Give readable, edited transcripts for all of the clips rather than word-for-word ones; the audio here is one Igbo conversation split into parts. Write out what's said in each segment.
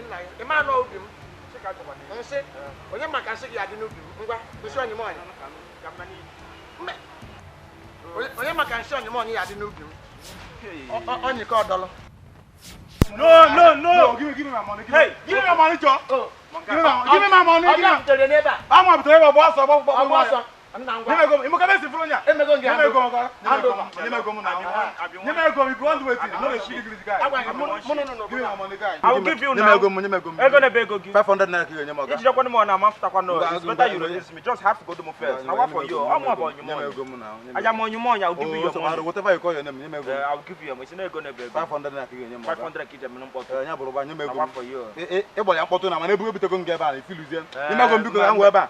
nna ya. Ị ma na obi m. Nsị. Onye maka nsị gị adị n'ubi m. Ngwa, nsị onye m onye. Onye maka nsị onye m onye ya adị n'ubi m. Onye ka ọdọlọ. No, no, no. Give me my money. Hey, give me my money, Joe. Give me my money. Give me. I'm up to boss. Boss. I will give you now. 500 naira. It's better you release me. Just have to go to my first. I want for you. I'm about your money. I am on your money. I will give you your money. Whatever you call your name, I will give you your money. It's not gonna be 500 naira. 500 I want for you.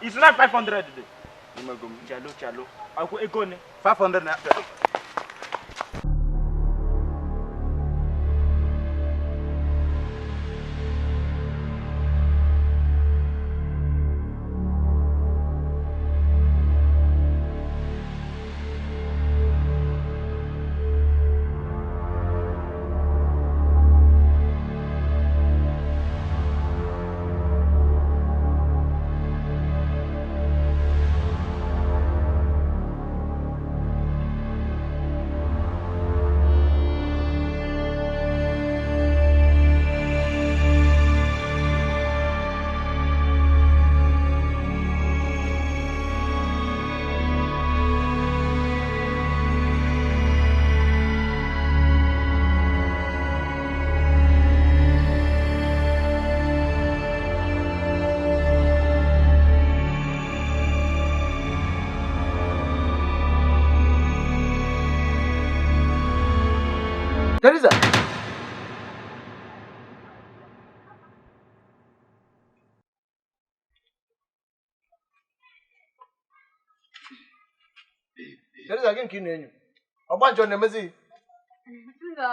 It's not 500. Chalo, chalo. I go 500 naira. Teresa. Teresa gị nke ị na-enyo. Ọgbanjọ na-emezi? Mba,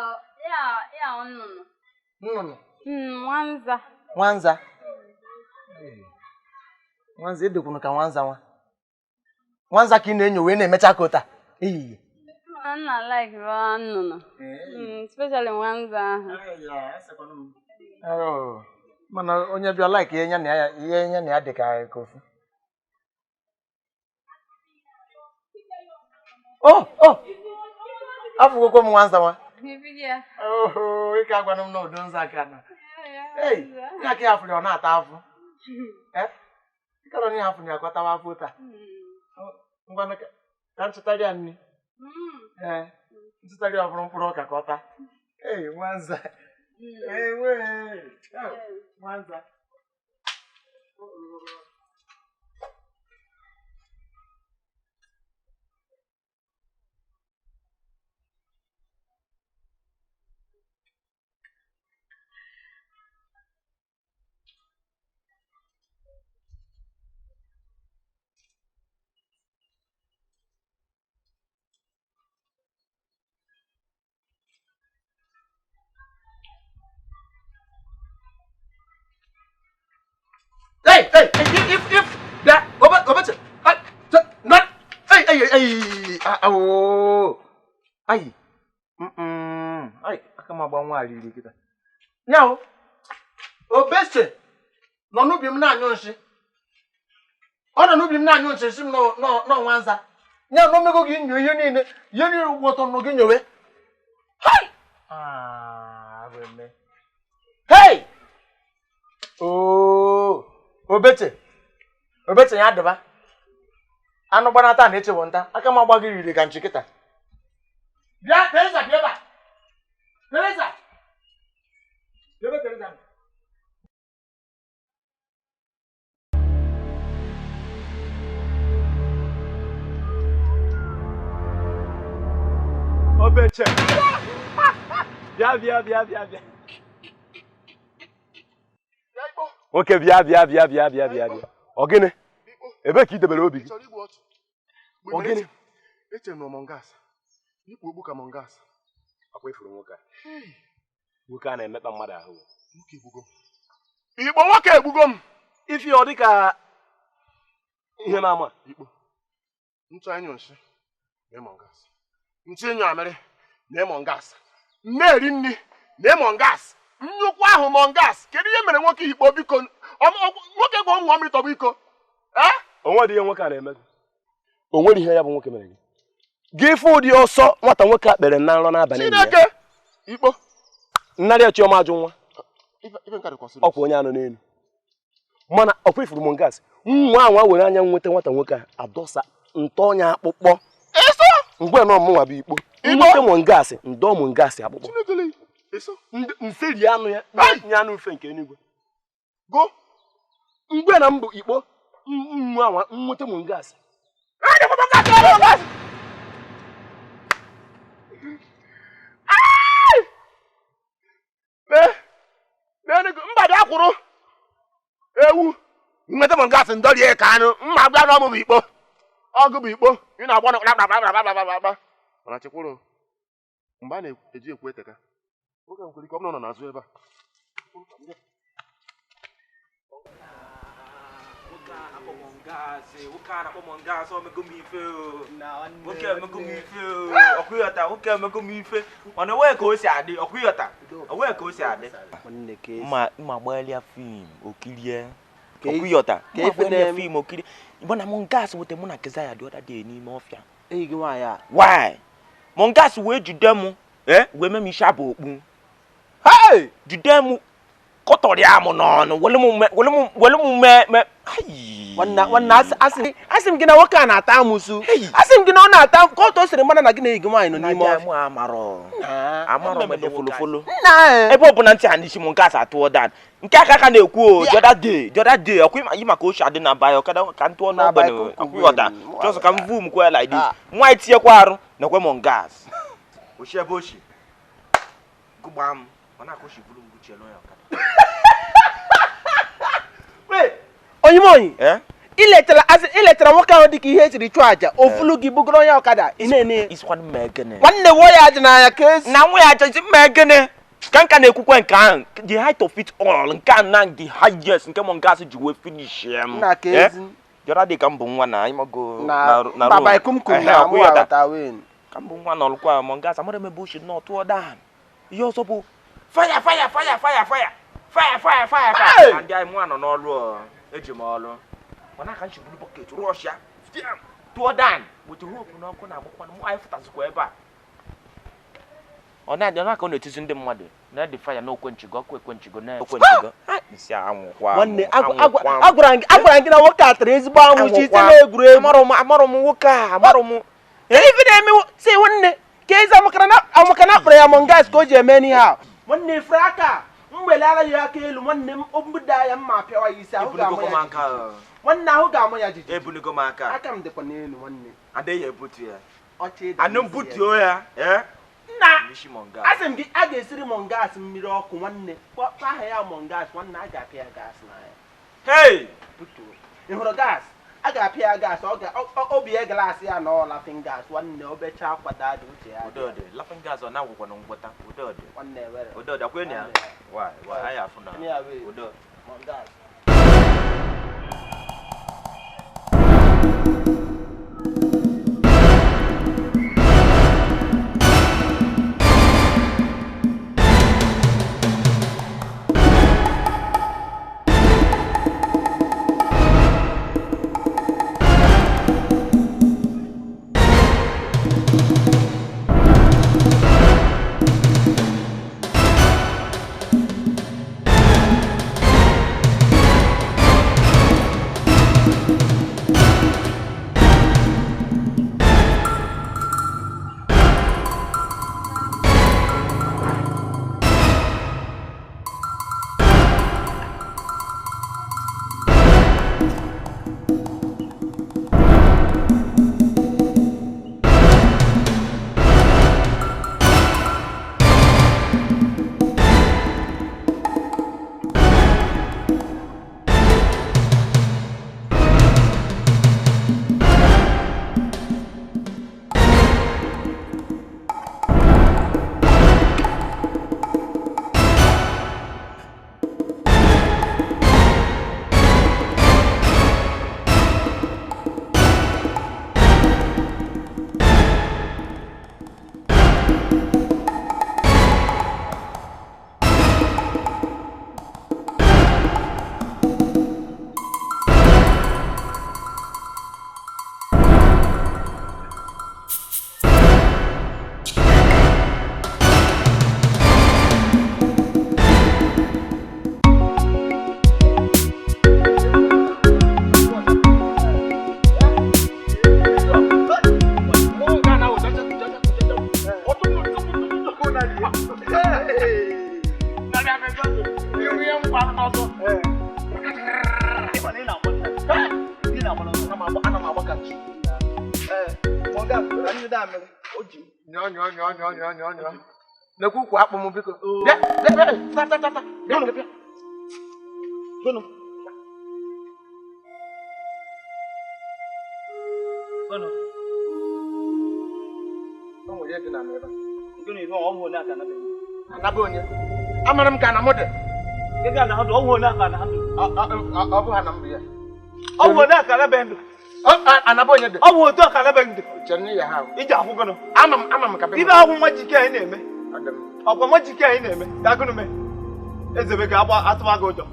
ya nnụnụ. Nnụnụ? Nwanza. Nwanza? Nwanza edekwunu ka nwanza nwa. Nwanza ka ị na-enyo wee na-emecha ka ụta ehihie. I'm not like nnụnụ. Especially nwanza ahụ. Oh, mana onye bịa like ihe ya na ya dị ka ofu. Oh, oh! Afụgokwa m nwanza nwa. Oh, ị ka agwanụ m na udo nza ka na. Ei, ya ka ya afụrụ ọ na-ata afụ. Eh? Ị kara onye afụrụ ya akọtawa afụ taa. Ngwanụ ka nchụtarị ya nri. Ee, nchụtarị ya ọ bụrụ mkpụrụ ọka ka ọ taa. Ei, nwanza. Ee, wee. Nwanza. Hey, hey, if, that, over, not, hey, hey, hey, oh, ay, ay, aka m agba nwa ariri kita. Now, Obeche, no n'ubi m na-anyụ nsị. Ọ nọ n'ubi m na-anyụ nsị sị m nọ nwanza. Nya na omego gị nyo ihe niile, ihe niile ụgwọ ọtọ nọ gị nyowe. Hey! Ah, eme. Hey! Oh! Obeche, Obeche ya adịba. Anụ gbanata na-echewo nta, aka m agba gị riri ka nchịkịta. Bịa, Teresa, bịa ebe a. Teresa! Bịa ebe Teresa. Obeche. Bịa, bịa, bịa, bịa, bịa. Nwoke bịa bịa bịa bịa bịa bịa bịa. Ọ gịnị? Ebee ka ị debere obi gị? Ọ gịnị? Echere m mongas. Ikpu okpu ka mongas. Akwa ifuru nwoke a. Nwoke a na-emekpa mmadụ ahụ. Nwoke egbugo m. Igbo nwoke egbugo m. Ifi ọ dị ka ihe na-ama. Ikpo. Nchọ enyo nshi na mongas. Nchọ enyo amịrị na mongas. Na-eri nri na mongas. Nnukwu ahụ Mongas, kedu ihe mere nwoke ikpo biko? Nwoke gwa nwa mmiri tọgbọ iko. Onwe dị ihe nwoke a na-eme gị. O nwere ihe ya bụ nwoke mere gị. Gị fụ ụdị ọsọ nwata nwoke a kpere na nrọ n'abalị. Chineke ikpo. Nnarị Chioma ajụ nwa. Ọkwa onye anọ n'elu. Mana ọkwa ifuru Mongas, nwa anwa were anya nweta nwata nwoke a adọsa ntọnya akpụkpọ. Mgbe na ọmụnwa bụ ikpo. Nweta Mongas, ndọ Mongas akpụkpọ. Mferi anụ ya, nye anụ mfe nke eluigwe. Go. Mgbe na mbụ ikpo, nwa anwa nweta Mongas. Mba bịa kwụrụ ewu nweta Mongas ndọrie ka anụ mma gwa na ọmụ bụ ikpo ọgụ bụ ikpo ị na-agba na kpakpakpakpakpakpa mana chekwuru mgbe a na-eji ekwu eteka nwoke nkwere ike ọ bụrụ na ọ nọ n'azụ ebe a. Ma gbalịa fim okirie ọkụyọta ma gbalịa fim okirie mana Mongas wete mụ na Kezaya the other day n'ime ọfịa. Why? Mongas wee jide mụ wee mee m isi abụ okpu. Jide mụ kọtọrịa mụ n'ọnụ wele mụ mee. Nwanne asị m gị na nwoke a na-ata amụsụ. Asị m gị na ọ na-ata ka otu o siri mara na gị na-eyi gị nwaanyị nọ n'ime ọfịa. Amarọ m ede folofolo. Ebe ọ bụ na ntị a n'isi m nke asa atụọ dan. Nke aka aka na-ekwu o the other day ọkwa yi maka oshi adị na bayo ka ntụọ n'ọgbene ọkwụghọta just ka m vu m kwa like this. Nwa etinyekwa arụ na ekwe Mongas. Oshi ebe oshi gụgba m ọ na-aka oshi buru m guchie n'onye ọkada. Onyemonyi, iletara nwoke ahụ dịka ihe esiri chụọ àjà ofulu gị bugoro onye ọkada ị na-ene nwanne wo ya dị n'anya ka esi na nwa ya achọzi mma egene ka nka na-ekwukwe nke ahụ the height of it all nke a na the highest nke Mongas ji wee finish m na ka ezi jọra dị ka mbụ nwa na ịmago na baba ikumkum na mụ aghọta wen ka mbụ nwa na ọlụkwa Mongas amara m ebe oshi nọ tụọ dan ihe ọzọ bụ fire fire fire fire fire fire fire fire fire ndị anyị mụ anọ n'ọlụ eji m ọlụ mana aka nchigburu bọket rụọ ya tụọ dan with hope na ọkụ na-agbakwa mụ anyị fụtazikwa ebe a ọ na-adị ọnụ aka ọ na-etizi ndị mmadụ na dị faya na okwenchigo ọkụ ekwenchigo na okwenchigo nsị anwụkwa nwanne agwara m gị na nwoke a tara ezigbo anwụ chi ite na-egwuregwu amarọ m nwoke a amarọ m ife na-eme si nwanne ka ezi amaka na akpọrọ ya Mongas ka o ji eme n'ihe a nwanne efere aka m welara ya aka elu nwanne m obuda ya mma apịawa ya isi ahụ ga-ama ya nwanne ahụ ga-ama ya jijiji ebunigo m aka aka m dịkwa n'elu nwanne adịghị ebutu ya anụ mbutuo ya nna asị m gị a ga-esiri Mongas mmiri ọkụ nwanne kpọọ aha ya Mongas nwanne a ga-apịa ya gas n'anya. Hey butuo ị hụrụ gas a ga-apịa ya gas obi ya glaasị ya na ọ laughing gas nwanne obecha akwa dada uche ya udode laughing gas ọ na-agwụkwa na ngwọta udode nwanne were udode akwa ya why anyị afụ na udo Mongas. ọsọ. Ịma na ị na-agba ị na-agba n'ọsọ. Ana m agba ka nchi. Mongas, ka ndị da mmiri. O ji m. Nyụọ nyụọ nyụọ nyụọ nyụọ nyụọ nyụọ. Nekwu ukwu akpụ m biko. Bịa bịa bịa ta ta ta ta. Bịa bịa. Gụnụ. Gụnụ. O nwere ihe dị n'ala ebe a. Gụnụ ibe ọ bụ onye aka na be. Anaba onye. Amara m ka na mụ dị. Gị ga na ndụ, ọ bụ onye aka na ndụ. Ọ bụ ha na mbụ ya. Ọ bụ onye aka na be ndụ. Anaba onye dị. Ọ bụ otu aka na be ndụ. Chere n'ihi ha. Iji akwụ gụnụ. Ama m ka be m. Ibe ahụ nwa jike anyị na-eme. Ọkwa nwa jike anyị na-eme. Ka gụnụ mee. Ezebe ga-agba atụma gị ụjọ.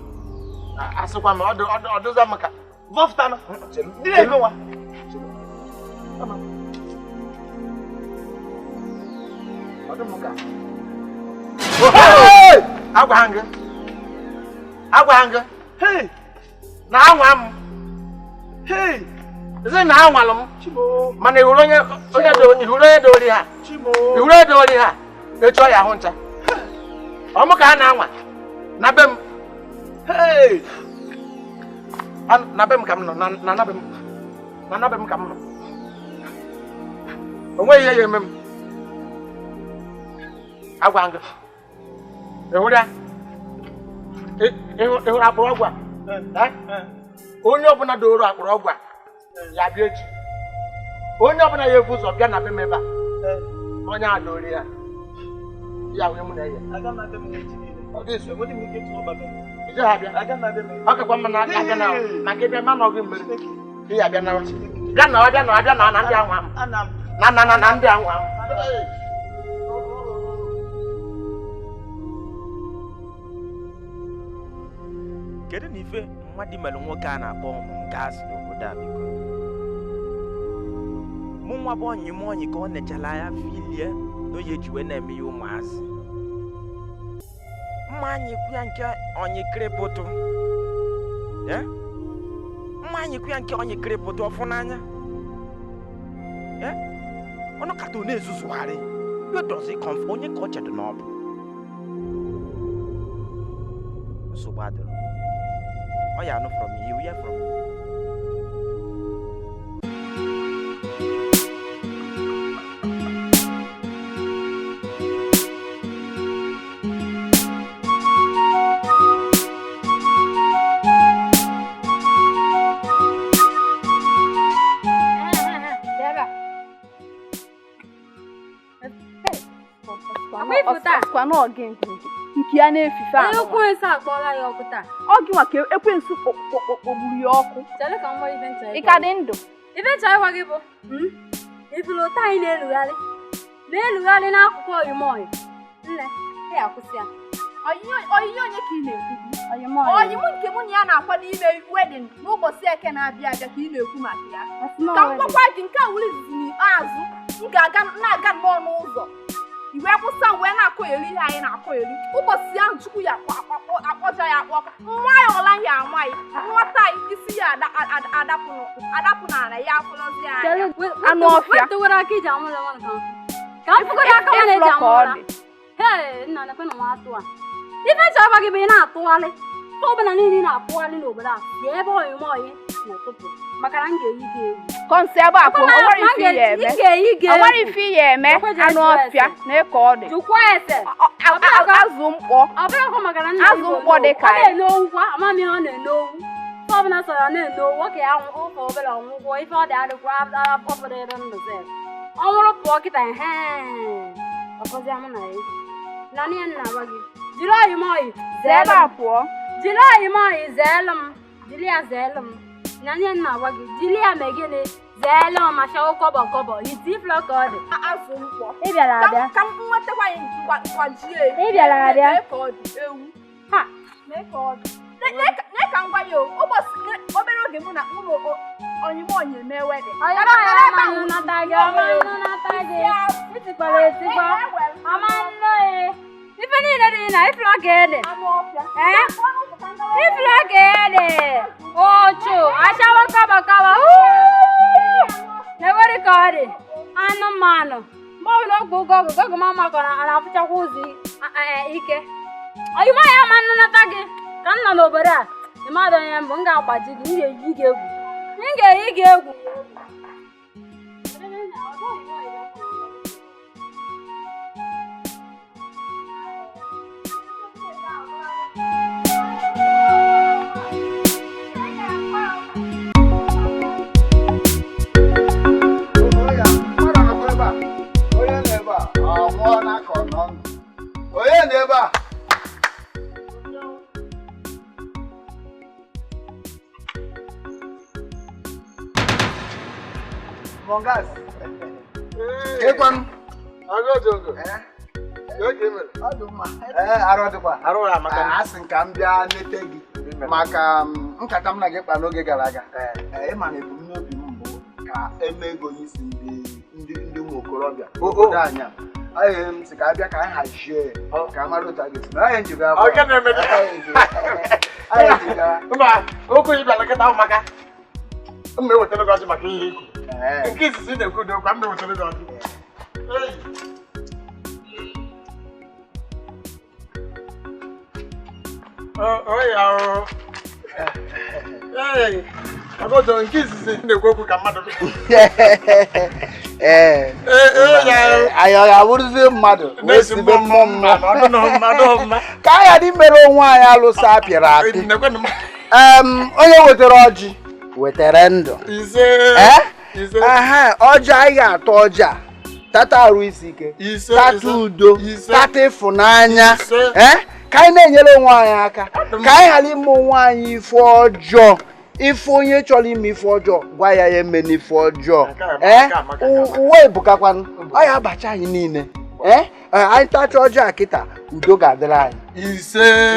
Asịkwa m ọ dụza m ka. Vọfụtanụ. Ndị na-ego nwa. Ọ dị m ka. Agwa ha gị. Agwa ha gị. Na anwa m. Ezi na anwalụ m. Mana ihuru onye dori ha. Ihuru onye dori ha. Echi ọ ya ahụ ncha. Ọ mụ ka ha na-anwa. Na be m. Na be m ka m nọ. Na be m. Na be m ka m nọ. O nweghị ihe ya eme m. Agwa gị. Ị hụrụ ya? Ị hụrụ akpụrụ ọgwụ a? Onye ọbụla doro akpụrụ ọgwụ a ya bịa echi. Onye ọbụla ya ebu ụzọ bịa na be m ebe a. Onye a doro ya. Ya wee mụ na ya. Ije ha bịa. Ọ kakwa mma na abịa na maka ịbịa ma nọghị mmiri. Ị ya bịa nawa. Bịa nawa bịa nawa bịa nawa na ndị anwa m. Na na na na ndị anwa m. Kedu na ife mmadụ mere nwoke a na-akpọ Mongas n'obodo a biko? Mụ nwa bụ ọnyị m ọnyị ka ọ nechala ya filie na onye ji wee na-eme ya ụmụazị. Mma anyị kwu ya nke ọnyị kịrịpụtụ. Mma anyị kwu ya nke ọnyị kịrịpụtụ ọfụ n'anya. Ọnụ kata ọ na-ezuzugharị. Where does it come from? Onye ka ọ chedo na ọ bụ? Nsogbu adịrọ. Oh, yeah, no from you, yeah, from me. Nke ya na-efife ahụ. Ekwensu akpọọla ya ọkụ taa. Ọ gị nwa ka ekwensu kpọgburu ya ọkụ. Ị ka dị ndụ. Ife nchọ ịgwa gị bụ ifuru ụtọ anyị na-elugharị na-elugharị n'akụkụ oyimoyi. Nne, ị akwụsị ya. Oyiyi onye ka ị na-ekwu? Oyim nke mụ na ya na-akwado ime wedin n'ụbọchị eke na-abịa abịa ka ị na-ekwu maka ya. Ka m gwakwa gị nke a wuru izizi n'ikpeazụ m ga-aga na-aga nnọọ n'ụzọ. Iwe kwụsa wee na-akọ eri ihe anyị na-akọ eri ụbọchị ahụ Chukwu ya akpọja ya akpọ nwa ya ọla ya amaghị nwata anyị isi ya adapụ n'ala ya afụlọzi anya anụ ọfịa ife chọrọ gị bụ ị na-atụgharị ọbụla niile ị na-atụgharị n'obodo a dị ebe oyimoyi n'ụtụtụ maka na m ga-eyi gị egwu kọnsị ebe a kwuo onwere ife ihe eme anụ ọfịa na ịkọ ọ dị jụkwa ese azụ mkpọ azụ mkpọ dị ka ya na-ene amami ọ na-ene owu ife ọbụla sọrọ na-ene owu ka ya ụfọ obere ọnwụgwọ ife ọ dị adịkwa ọfọdụ ebe ndụ sef ọ nwụrụ pụọ kịta ehe ọkọzi amụ na ya na n'ihe nna gwa gị jiri oyimoyi zeelu a pụọ jiri oyimoyi zeelu m jiri ya zeelu m na ihe nna gwa gị jiri ya mee gịnị zeelu m ma shawo kọbọ kọbọ iti iflọ ka ọ dị azụ mkpọ ị bịara abịa ka m nwetakwa ya nkwajie ị bịara abịa ka ọ dị ewu ha mee ka ọ dị lee ka m gwa ya ụbọchị obere oge mụ na ụlọ oyimoyi eme wedin itikwara etikwa ama nnọọ ife niile dị na iflọ ka ede iflọ ka ede ochu achawo kọbọ kọbọ na-ewere ka ọ dị anụmanụ mgbe ọbụla ogbe ụgọgụ gọgụ mama kọrọ na-afụchakwa ụzọ ike oyimoyi ama nnanata gị ka m nọ n'obodo. N'obodo a, ị madụ onye mbụ, m ga-agbaji gị, m ga-eyi gị egwu. M ga-eyi gị egwu. Onye na ebe a? Mongas. Ekwan. Agojogo. Eh? Arụ dịkwa. Arụ amaka. Asị ka m bịa nete gị maka nkata m na gị kpa n'oge gara aga. Ị ma na ebumnobi m bụ ka eme ego isi ndị ụmụ okorobịa obodo anyị. Anyị m sị ka abịa ka anyị hazie ka amara otu a ga-esi. Anyị nji bịa. Ọ na-eme. Anyị nji bịa. Mba, okwu ị bịara kịta maka m na-ewetara gị ọjị maka ihe ikwu. Nke izizi na-ekwu dị okwu, m na-ewetara gị ọjị. Agojo, nke izizi na-ekwu okwu ka mmadụ. Ee, anyị ọ ga-abụrụzi mmadụ wee sibe mmụọ mma ka anyị ghara imere onwe anyị alụsị apịrị apị. Onye wetara ọjị wetara ndụ. Ọjị anyị ga-atọ ọjị a tata arụ isi ike, tata udo, tata ịfụnanya, ka anyị na-enyere onwe anyị aka, ka anyị ghara ime onwe anyị ife ọjọọ. Ife onye chọrọ ime ife ọjọọ, gwa ya ya eme n'ife ọjọọ. Uwe ebukakwanụ ọ ya abacha anyị niile. Anyị tacha ọjọọ a kịta, udo ga-adịrị anyị.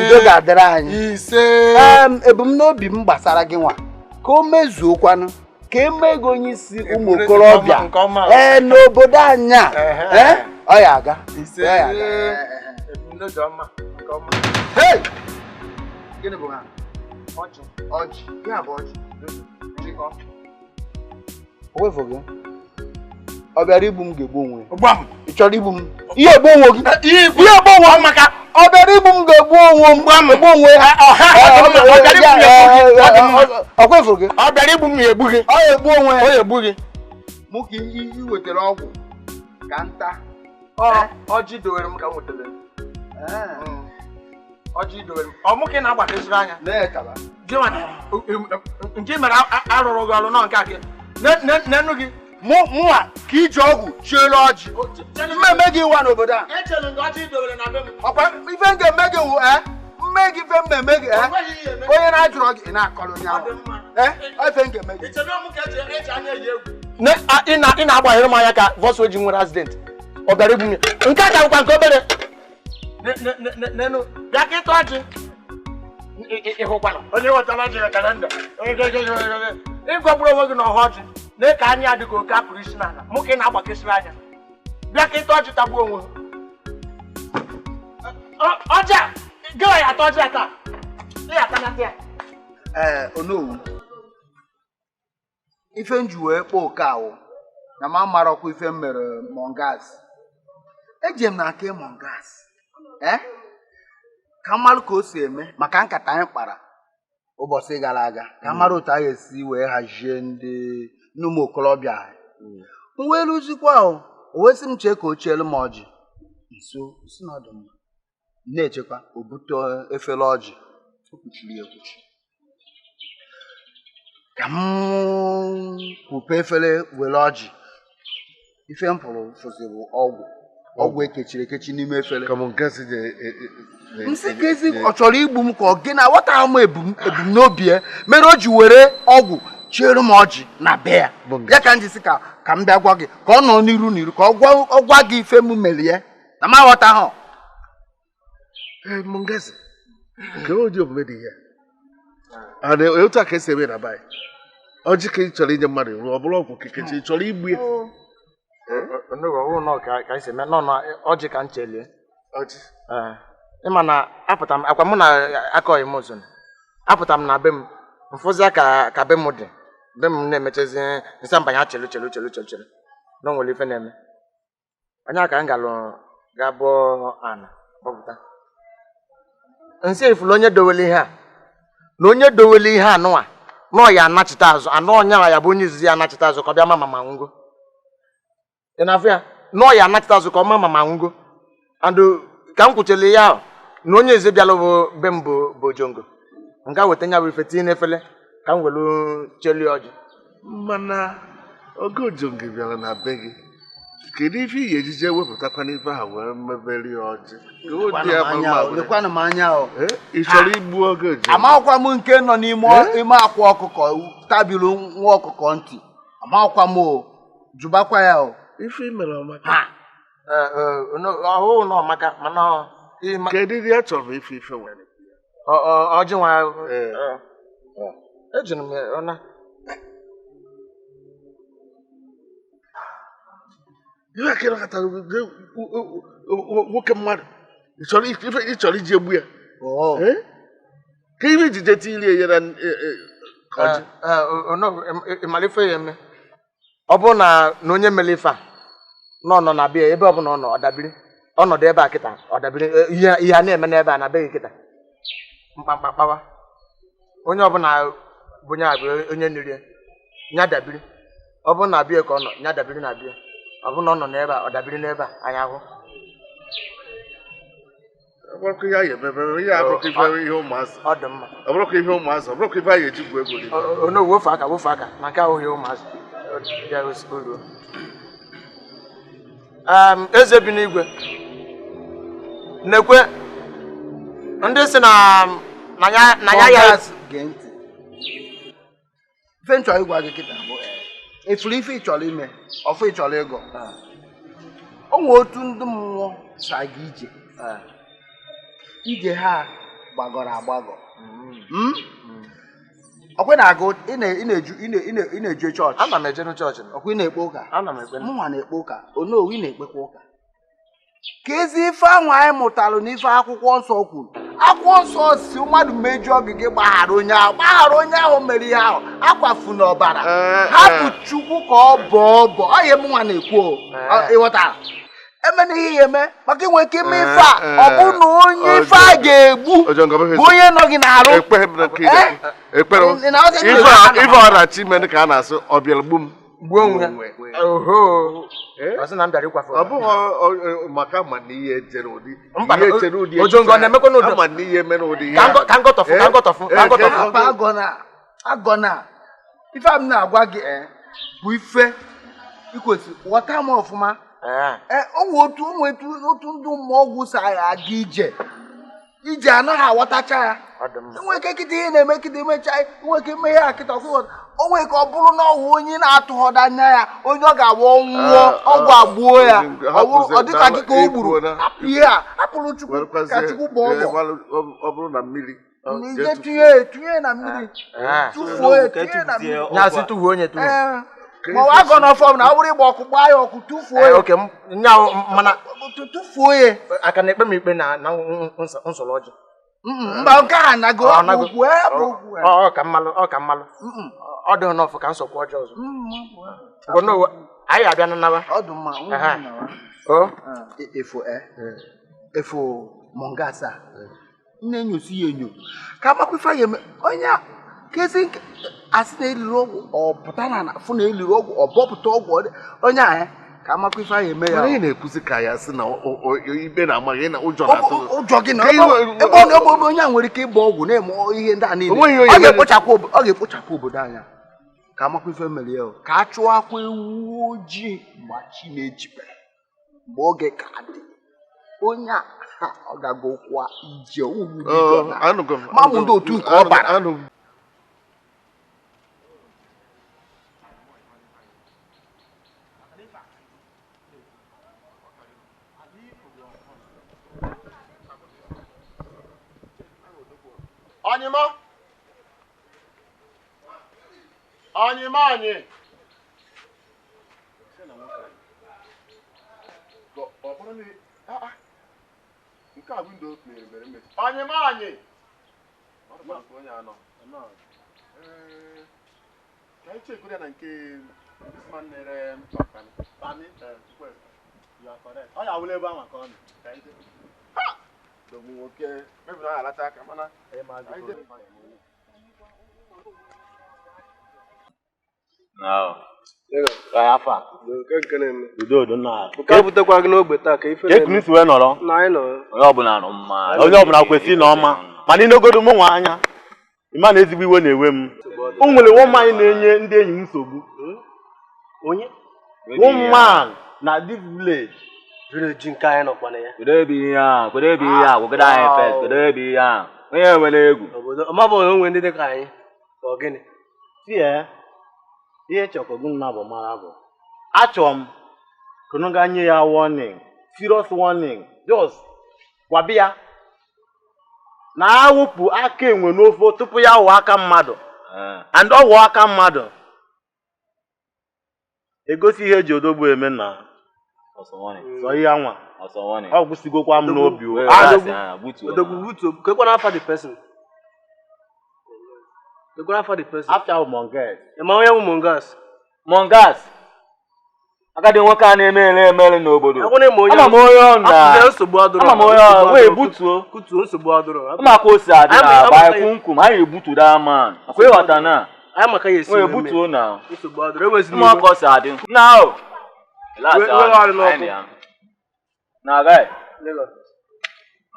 Udo ga-adịrị anyị. Ebumnobi m gbasara gị nwa ka o mezuokwanụ, ka eme ego onye isi ụmụ okorobịa n'obodo anyị a. Ọ ya aga. Gịnị bụ ha? Ọjị. Ọjị. Ya bụ ọjị. O wefụ gị. Ọ bịara igbu m ga-egbu onwe ya. Ị chọrọ igbu m? Ihe egbu onwe gị. Ihe egbu onwe m. Ọ bịara igbu m ga-egbu onwe m. Egbu onwe ya. Ọ kwefụrụ gị. Ọ bịara igbu m ga-egbu gị. Ọ ga-egbu onwe ya. Ọ ga-egbu gị. Mụ ka ị wetara ọgwụ ka nta. Ọjị dowere m ka m wetara. Ọjị dowere m. Ọ mụ ka ị na-agbakesiri anya. Nke mere arụrụ gị ọrụ nọ nke a nenu gị. Mụnwa ka iji ọgwụ chielu ọjị. Mmemme gị wa n'obodo a. Ọkwa ife m ga-eme gị wụ mme gị ife mmemme gị onye na-ajụrọ gị ị na-akọrọ onye ahụ. Ife m ga-eme gị. Ị na-agbanyere m anya ka vọsụ oji nwere accident. Ọ bịara igbu m ya. Nke a ka bụkwa nke obere. Nenu bịa ka ịtụ ọjị. Ị hụkwara onye wetara ọjị wetara ndụ. Ịgọgburu onwe gị n'ọha ọjị. Na-eke anya dị ka oke akụrụ isi n'ala. Mụ ka ị na-agbakesiri anya. Bịa ka ịtụ ọjị tagbuo onwe gị. Ọjị a, gị ya atọ ọjị a taa. Ị ya atanata ya. Onowu, ife m ji wee kpọọ oke awụ na m amarọkwa ife m mere Mongas. Eje m na nke Mongas. Ka mmalụ ka o si eme maka nkata anyị kpara ụbọchị gara aga, ka mara otu anyị esi wee hazie ndị ụmụ okorobịa anyị. M wee rụzikwa o wee sị m chee ka o chielu m ọjị. Nso si na ọ dị mma. Na-echekwa o bute efere ọjị, o kpuchiri ya ekpuchi. Ka m kwupe efere were ọjị, ife m pụrụ fụziri ọgwụ. Ọgwụ ekechiri ekechi n'ime efere. Nsị ka ezi ọ chọrọ igbu m ka ọ gị na aghọta m ebumnobi ya mere o ji were ọgwụ chiere m ọjị na be ya. Ya ka m ji sị ka m bịa gwa gị ka ọ nọ n'iru n'iru ka ọ gwa gị ife m mere ya na m aghọta ha. Mongazi, ka ụdị omume dị ya? Otu a ka esi eme na be anyị. Ọjị ka ị chọrọ inye mmadụ ọ bụrụ ọgwụ kekechi ị chọrọ igbu ya. Ọjị ka m chelie. Ịma na apụta m akwa mụ na akọghị m ụzọ. Apụta m na be m mfụzia ka be m dị. Be m na-emechezi nsị mbanye ha chelu chelu chelu chelu chelu na o nwere ife na-eme. Onye ka m galụ ga bụọ ana kpọpụta. Nsị ifulu onye dowere ihe a. Na onye dowele ihe anụwa na ọ ya anachite azụ anụ ọnya ya bụ onye izizi ya anachite azụ ka ọ bịa ma mama nwụgo. Ị na-afụ ya? Na ọ ya anachite azụ ka ọ ma mama nwụgo. And ka m kwuchele ya ahụ na onye eze bịala bụ be m bụ Ojongo. Nga weta nya bụ ife tinye n'efele ka m welu cheli ọjị. Mana oge Ojongo bịara na be gị, kedu ife iyi ejije wepụtakwa n'ife ahụ wee meberi ọjị? Lekwanụ m anya o. Ị chọrọ igbu oge Ojongo? Amakwa m nke nọ n'ime ime akwa ọkụkọ tabiri nwa ọkụkọ ntị. Amakwa m o. Jụbakwa ya o. Ife mere ọmaka. Ọhụụ na ọmaka mana kedu ihe a chọrọ ife ife nwere? Ọjị nwa ejiri m ọna. Ihe a kere katara nwoke mmadụ ị chọrọ iji egbu ya. Ka ihe ijije tirie ya na ọjị. Ịmara ife ya eme. Ọ bụrụ na onye mere ife a nọ nọ na bịa ebe ọbụla ọ nọ ọ dabiri ọnọdụ ebe a kịta ọ dabiri ihe a na-eme n'ebe a na beghị kịta mkpamkpa kpawa onye ọbụla bụ onye abụ onye nri ya dabiri ọ bụrụ na bịa ka ọ nọ ya dabiri na bịa ọ bụrụ na ọ nọ n'ebe a ọ dabiri n'ebe a anyị ahụ. Ọ dị mma. Ọ bụrụkwa ihe ụmụazị, ọ bụrụkwa ife anyị eji gwu egwu. Ono wofe aka na nke ahụghị ụmụazị. Eze bi n'igwe nekwe ndị si na ya gee ntị. Ife m chọrọ ịgwa gị kịta bụ efuru ife ị chọrọ ime ọfụ ị chọrọ ịgọ. O nwee otu ndị mmụọ si aga ije. Ije ha gbagọrọ agbagọ. Ọkwa na-agụ ị na-eje chọọchị. Ana m eje chọọchị. Ọkwa ị na-ekpe ụka. Ana m ekpe. Mụnwa na-ekpe ụka. Onowu ị na-ekpekwa ụka. Ka ezi ife ahụ anyị mụtalụ n'ife akwụkwọ nsọ kwuru. Akwụkwọ nsọ si mmadụ mejọọ gị gị gbaghara onye ahụ. Gbaghara onye ahụ mere ihe ahụ. Akwafu n'ọbara. Hapụ Chukwu ka ọ bọọ ọbọ. Ọ ihe mụnwa na-ekwu o. Ịghọtara? Emena ihe ya eme maka inwe ike ime ife a ọ bụ na onye ife a ga-egbu bụ onye nọ gị n'arụ. Ife ọ na-achọ ime ka a na-asụ ọ bịara gbu m. Gbuo onwe ya. Oho. Ọ sị na m bịara ịkwafe. Ọ bụghị maka ama na ihe chere ụdị. Ihe chere ụdị. Ojongo na-emekwa n'ụdị. Ama na ihe mere ụdị ihe. Ka ngọtọfụ ka ngọtọfụ ka ngọtọfụ. Agọna ife a m na-agwa gị bụ ife i kwesịrị ghọta m ọfụma. O nwee otu ndị mmụọ ọgwụ si aga ije ije anaghị aghọtacha ya. Enwere ike kịta ihe na-eme kịta emecha nwere ike ime ihe a kịta ọkụ o nwere ka ọ bụrụ na ọwụ onye na-atụghọda anya ya onye ọ ga-agba ọnwụọ ọgwụ agbuo ya ọ dịka gị ka o gburu hapụ ihe a hapụrụ Chukwu ka Chukwu gbaa ọbọ. Ọ bụrụ na mmiri ije tinye na mmiri tụfuo ya tinye na mmiri. Ma ọ agọ n'ọfọ na ọ bụrụ ịgba ọkụ gbaa ya ọkụ tụfuo ya. Tụfuo ya. Aka na-ekpe m ikpe na nsọrọ ọjị. Mba nke a nago okwu okwu. Ọ ka mmalụ ọ ka mmalụ. Ọ dị n'ọfụ ka nsọkwu ọjọọ ọzọ. Anyị abịa na nawa. Ọ dị mma. Efo mongasa. Na-enyosi ya enyo. Ka amakwa ife ya eme onye a kezi asị na eliri ọgwụ ọ pụta na afụ na eliri ọgwụ ọ bọpụta ọgwụ onye ahụ ka amakwa ife ahụ eme ya. Mana ị na-ekwuzi ka ya sị na ikpe na-amaghị na ụjọ na-atụ ụjọ gị na ebe ọ bụ onye a nwere ike ịgba ọgwụ na-eme ihe ndị a niile. Ọ ga-ekpochapụ obodo anya ka amakwa ife mere ya ka a chụọ akwa ewu ojii mgbe chi na-ejibere mgbe oge ka dị onye a ọ ga-aga ụkwa ije mamụ ndị otu nke ọ bara. Anyima Anyima anyị nke a windo mere mmechi. Anyima anyị ka anyị chekwara na nke this man na-ere pami. Ọ ya wụla ebe ahụ ka ọ nọ. Nwoke mebiri ọ alata aka mana Nọrọ onye ọbụla nọ mma, onye ọbụla kwesịrị na ọma, mana ịnogodo m nwa anya ịma na ezigbo iwe na-ewe m. O nwere woman na-enye ndị enyi m nsogbu. Onye? Woman na this village. Village nke anyị nọkwa na ya. Kedu ebe ihe a? Kedu ebe ihe a? Gwagide anyị first. Kedu ebe ihe a? Onye nwere egwu. Obodo ọmabụ na onwe ndị dị ka anyị. Ọ gịnị? Tie ihe chọkọgụ nna bụ mara bụ achọrọ m ka unu gaa nye ya warning, serious warning, just gwabi ya na awụpụ aka enwe n'ofe tupu ya wụọ aka mmadụ, and ọ wụọ aka mmadụ egosi ihe eji odogwu eme na sọ ihe anwa ọ gwụsigokwa m n'obi. Odogwu butuo kekwana afa the person. Kekwana afa the person. After Mongas. Ị ma onye bụ Mongas? Mongas. Agadi nwoke a na-eme ele emere n'obodo. Ama m onye ọ na. Ama m onye ọ wee butuo. Kutuo nsogbu adụrọ. Ama ka o si adị na agba kumkum anyị ebutu that man. Akwa ịghọta na. Anyị maka ya esi wee butuo na. Nsogbu adụrọ ewezina. Ama ka o si adị. Na o. Na guy.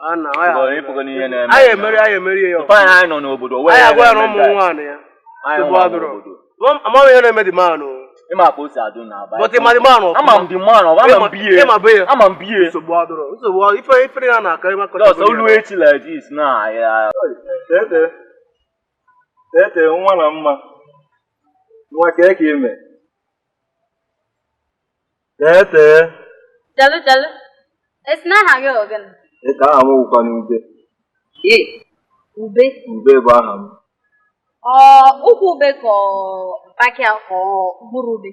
Ana anyị emeri anyị emeri ya. Tupu anyị nọ n'obodo wee. Anyị agwa ya na ụmụ nwaanyị ya. Nsogbu adụrọ. Amaghị ihe na-eme the man o. Ịma ka o si adụ na aba. But ịma the man ọfụma. Ama m the man ọ ama m biye. Ịma be ya. Ama m biye. Nsogbu adụrọ. Nsogbu adụrọ. Ife ife ya na-aka ịma kọcha. Just olu echi like this na ya. Tete. Tete nwa na mma. Nwa ka eke ime. Tete. Chalo chalo. Esi na aha gị ọ gịnị? Ete aha m wụkwa n'Ube. Ube? Ube bụ aha m. Ọ ukwu ube ka ọ mpakịa ka ọ mkpụrụ ube?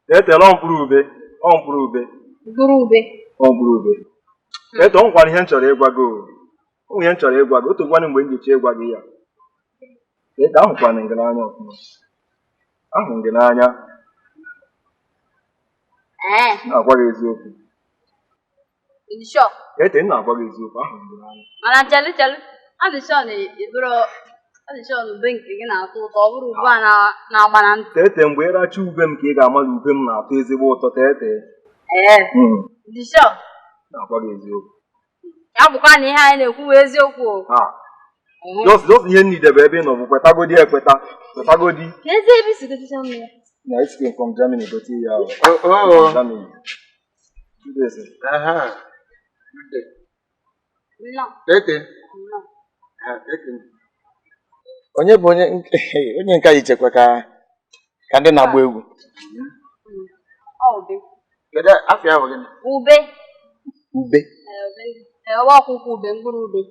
Tete ọ mkpụrụ ube. Ọ mkpụrụ ube. Mkpụrụ ube. Ọ mkpụrụ ube. Tete ọ nwekwara ihe m chọrọ ịgwa gị o. O nwere ihe m chọrọ ịgwa gị. Otu gwanụ mgbe m ji ịgwa gị ya. Tete ahụkwana gị n'anya ọfụma. Ahụ m gị n'anya. Na-agwa gị eziokwu. Sure. Tete m na-agwa gị eziokwu, ahụ m gị n'anya. Mana chelu chelu, adị sure na ịbụrụ adị sure na ube nke gị na-atọ ụtọ, ọ bụrụ ube a na-agba na ntị. Tete mgbe ị racha ube m ka ị ga-ama na ube m na-atọ ezigbo ụtọ tete. Ee. Dị sure. Na-agwa gị eziokwu. Ya bụkwa na ihe anyị na-ekwu bụ eziokwu o. Just ihe nni debe ebe ị nọ bụ kwetagodi ekweta. Kwetagodi. Ka ezi ebe isi gotecha mmiri. Na ice cream from Germany gote ya. Oh. Germany. 2 days. Aha. No. Tete. No. Tete. Onye bụ onye onye nke anyị chekwa ka ka ndị na-agba egwu. Ọ ube. Kedu afọ ahụ gịnị? Ube. Ube. Ee, ube. Ọwa akwụkwọ ube, mkpụrụ ube.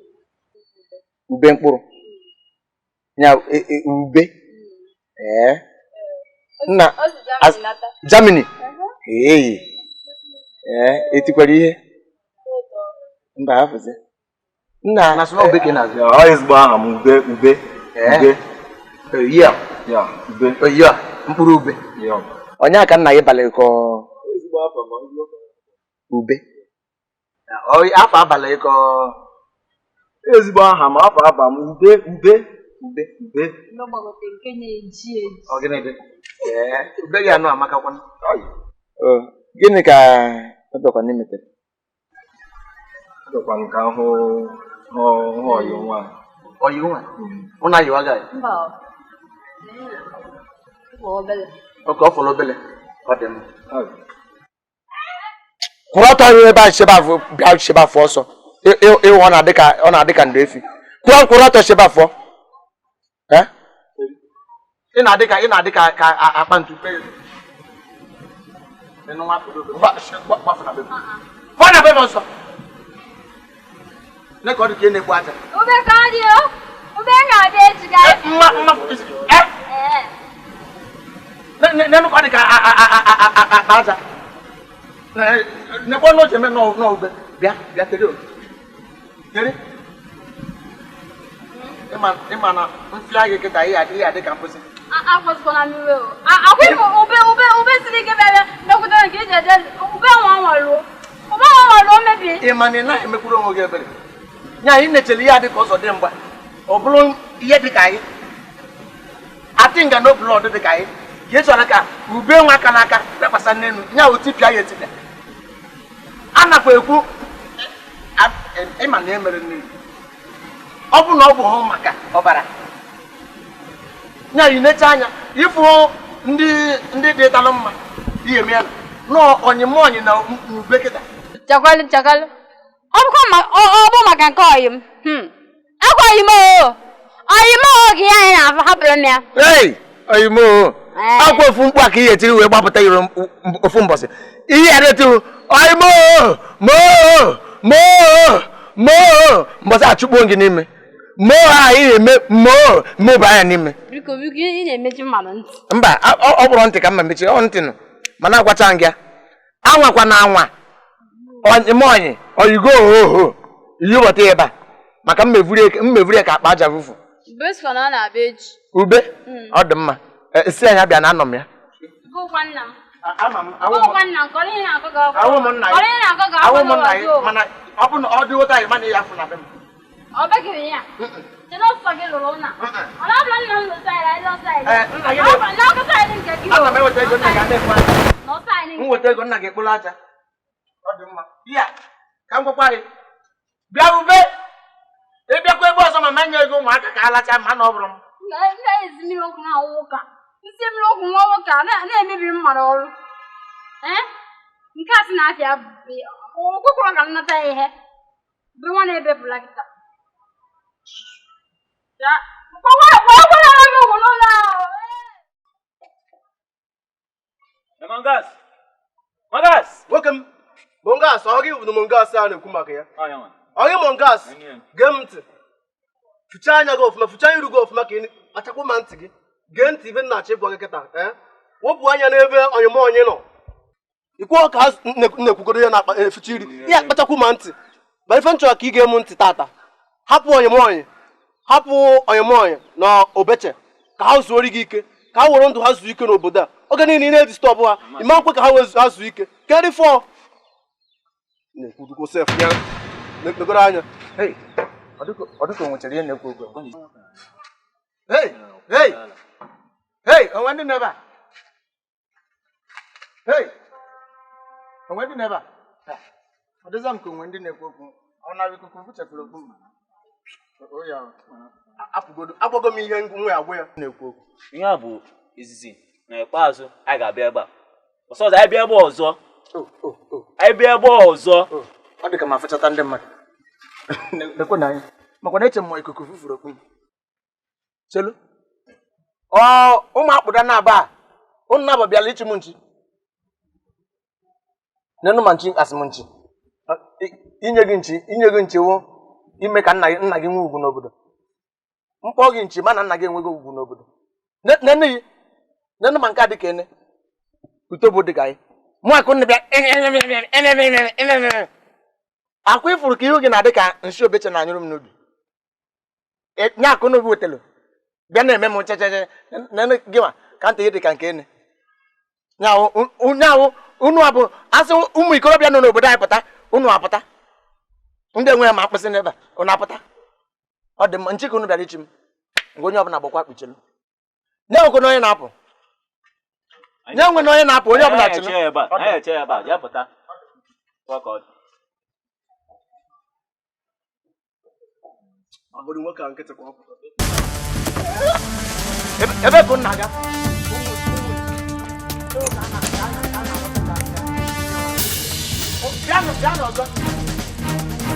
Ube mkpụrụ. Ya ube. Ee. Nna Germany. Ee. Ee, etikwara ihe. Mba hafụzi. Nna na sọ ube ka na azụ. Ọ ezigbo aha m ube ube. Ube. Ya. Ya, ube. Ya, mkpụrụ ube. Ya. Onye aka nna gị balị ka ezigbo afọ ma ube. Ọ afọ abalị ka ezigbo aha ma afọ aba m ube ube ube ube. N'ọgbagote nke na-eji eji. Ọ gịnị dị? Ee, ube gị anụ amakakwana. Gịnị ka ọ bịakwa n'imetere? Ọ bịakwa ka hụ hụ ọyị nwa. Ọyị nwa? Ọ na-ayịwa gị? Mba. Ọ obele. Oke, ọ fọrọ obele. Ọ dị mma. Kwụrụ ọtọ ebe a chebe afọ bịa chebe afọ ọsọ. Ịwụ ọ na-adị ka ọ na-adị ka ndụ efi. Kwụrụ ọtọ chebe afọ. Ị na-adị ka ị na-adị ka ka akpa ntu. Fọna be m ọsọ. Ne ka ọ dị ka ị na-egbu aja. Ube ka ọ dị o. Ube na-abịa echi ga. Mma mma. Nenu ka ọ dị ka akpa aja. Nekwa n'oche eme n'ube. Bịa bịa tere o. Tere. Ịma na mfịa gị kịta ihe adị ka mposi. Akwụsịkwana m iwe o. Akwa ịmụ ube ube ube siri ike bịa bịa bịakwutere nke iji eje ube nwa nwaruo. Ube nwa nwaruo mebie. Ị ma na ị naghị emekwuru onwe gị ebere. Nya anyị na-echere ihe adị ka ụzọ dị mgba. Ọ bụrụ ihe dị ka anyị. Atị nga no blood dị ka anyị. Ka ị chọrọ ka ube nwa aka n'aka dakwasa n'elu nya otipịa ya etipịa. A nakwa ekwu ịma na emere nne ọ bụ na ọ bụ hụ maka ọbara nya inecha anya ịfụ ndị dị talụ mma ihe mee nọ onyimọnyị na ube kịta. Chakwalụ chakwalụ. Ọ bụ maka nke ọyị m. Akwa ọyị m oo. Ọyị m oo ka ihe anyị na-afụ hapụrụ m ya. Ei, ọyị m oo. Akwa ofu mkpu a ka ihe etiri wee gbapụta iro ofu mbọsị. Ihe a na-etiwu ọyị m oo, moo moo moo mbọsị achụkpuo gị n'ime. Moo a ị na-eme moo moo baa ya n'ime. Biko biko ị na-emechi mmadụ ntị. Mba, ọ bụrụ ntị ka mma mechi, ọ ntị nụ. Mana agwacha m gị ya. Anwakwa na anwa. Onyimọnyị oyigo ohoho iyubọta ebe a maka mmevuri ya ka akpa aja vufu. Ube ọ dị mma si anyị abịa na anọ m ya. Mana ọ bụ na ọ dị ụta anyị mana ya afụ na be m. Ana m eweta ego nna gị na-ekwe m weta ego nna gị ekporo aja. Ọ dị mma. Ya ka m gwakwa gị bịa ube ịbịakwa ebe ọzọ ma menye ego ụmụaka ka alacha ma na ọ bụrụ m. Na-ezi mmiri ọkụ na nwoke isi mmiri ọkụ nwa nwoke a na-emebiri mmadụ ọrụ. Nke a sị na afịa okwekwara ka m nata ya ihe bụ nwa na-ebepụla kịta. Mongas! Nwoke m Mongas, ọ gị bụ Mongas a na-ekwu maka ya. Ọ gị Mongas, gee m ntị. Fụchaa anya gị ọfụma, fụchaa iru gị ọfụma ka ị kpachakwa ma ntị gị. Gee ntị ibe nna-achọ ịgwa gị kịta. Wepụ anya n'ebe onyemonye nọ. Ikwu ka na-ekwugoro ya na-akpa eficha iri. Ihe akpachakwu ma ntị. Ma ife m chọrọ ka ị gee m ntị tata. Hapụ onyemonye. Hapụ onyemonye na obeche ka ha zuoro gị ike. Ka ha were ndụ ha zuo ike n'obodo a. Oge niile ị na-edistọbụ ha, ị ma nkwe ka ha wee zuo ike. Kedụ fọ? Na-ekwudukwo sef ya negoro anya. Ọ dịka o nwechara ihe na-ekwu okwu. Hey, hey, hey, onwe ndị n'ebe a. Hey, onwe ndị n'ebe a. Ọ dịza m ka onwe ndị na-ekwu okwu. Ọ na ikuku buchefuru okwu m. Apụgodo, agwago m ihe nwe agwa ya na-ekwu okwu. Ihe a bụ izizi na ikpeazụ anyị ga-abịa ebe a. Ọsọ ọzọ anyị bịa ebe ọzọ. Anyị bịa ebe ọzọ. Ọ dị ka ma afụchata ndị mmadụ. Lekwe na anyị. Makwa na eche m ikuku fufuru okwu m. Chelu. Ọ ụmụ akpụda na-aba a. Ụnụ na-abọ bịala ichi m nchi. Nenu ma nchi asị m nchi. Inye gị nchi wụ ime ka nna gị nwee ugwu n'obodo. Mkpọ gị nchi mana nna gị enweghị ugwu n'obodo. Nene yi. Nenu ma nke a dị ka ene. Utobo dị ka anyị. Mụ akụ nne bịa akwa ifuru ka ihu gị na-adị ka nshi obeche na anyụrụ m n'obi. Nye akụ n'obi wetelu bịa na-eme m nchecheche nene gị ma ka ntị gị dị ka nke ene. Nyaawụ unu abụ asị ụmụ ikorobịa nọ n'obodo anyị pụta unu apụta. Ndị enwe ya ma akpịsị n'ebe a unu apụta. Ọ dị mma nchi ka unu bịara ichi m. Ngwa onye ọbụla gbakwa kpuchelu. Nye nwekwe na onye na-apụ. Nye nwe na onye na-apụ onye ọbụla chịrị. Ebe ka unu na-aga? Bịanụ ọzọ.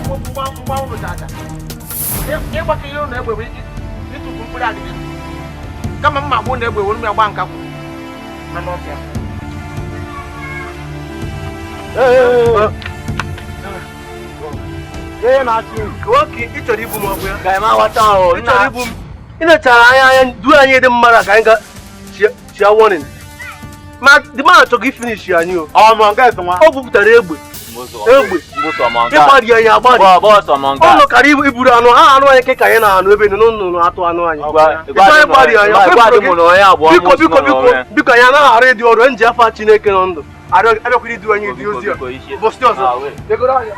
Mgba unu dada. Ịgbakọ ihe unu egbe bụ ịtụfu mkpụrụ agidi. Kama mma gbuo na egbe were m ya gba nkakwụ. Nwoke, ị chọrọ ibu m ọgwụ ya? Ị chọrọ ibu m? Ị nechara anya anya duo anyị dị mmadụ ka anyị ga chia warning. Ma the man achọghị ifinish anyị o. O bupụtara egbe. Egbe. Ịgbari anyị agbari. Ọ nọ kara iburu anụ ha anụ anyị ka anyị na-anụ ebe nọ nnụnụ atụ anụ anyị. Ịchọ ịgbari anyị. Biko biko biko biko anyị anaghị arụ ịdị ọrụ nji afa Chineke nọ ndụ. Abịakwara idu anyị ịdị ozi a. Ụbọchị ọzọ. Legoro anya.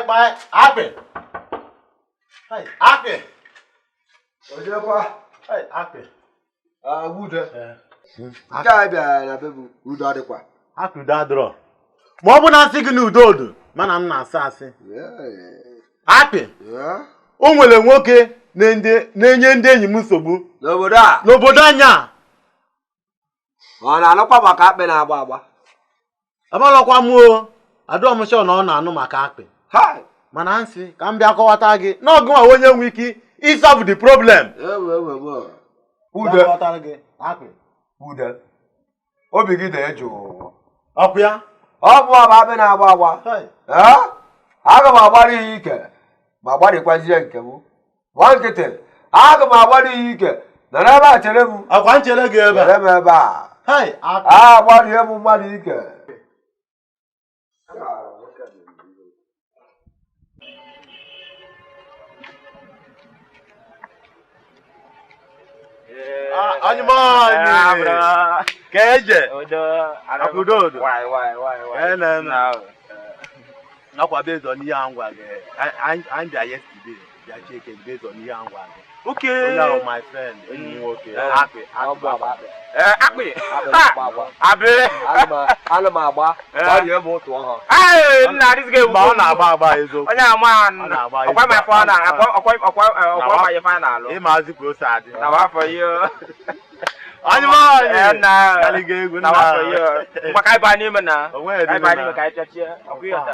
Kpai kpai akpị. Hey, akpị. Ojekwa. Hey, akpị. Ude. Nke a bịara na be bụ udo adịkwa. Akpị udo adịrọ. Ma ọ bụ na asị gị na udo odu, mana m na-asị asị. Akpị. O nwere nwoke na-enye ndị enyi m nsogbu. N'obodo a? N'obodo anyị a. Ọ na-anụkwa maka akpị na-agba agba. Amalọkwa m o. Adịrọ m sure na ọ na-anụ maka akpị. Mana nsị ka m bịa kọwata gị na ọgụ nwa onye nwe ike isolve the problem. Ude. Ude. Obi gị dị jụụ. Ọkụ ya? Ọ bụ ọba akpị na-agba agba. Aga m agbara ihe ike ma gbarịkwazie nke m. Gba nkịtị. Aga m agbara ihe ike. Nọrọ ebe a chere m. Akwa nchere gị ebe a. Chere m ebe a. A gbarie m mmadụ ike. Anyimani. Keje. Akudodo. Why? Na. Nakwa based on ihe angwa gị. I'm there yesterday. Bịa check it based on ihe angwa gị. Okay. Onye my friend, enyi nwoke. Akpị. Akpị. Abe. Ana m agba. Gbarie m otu ọha. Ee, nna this guy. Ma ọ na-agba agba eziokwu. Onye ama ọkwa ma afọ na ọkwa ma ife na alụ. Ịmazi ka o si adị. Na afọ yo. Anyimani. Na. Kaliga egwu na. Na afọ yo. Ngwa ka anyị baa n'ime na. Ka anyị baa n'ime ka anyị pịachie. Ọkwa ịghọta.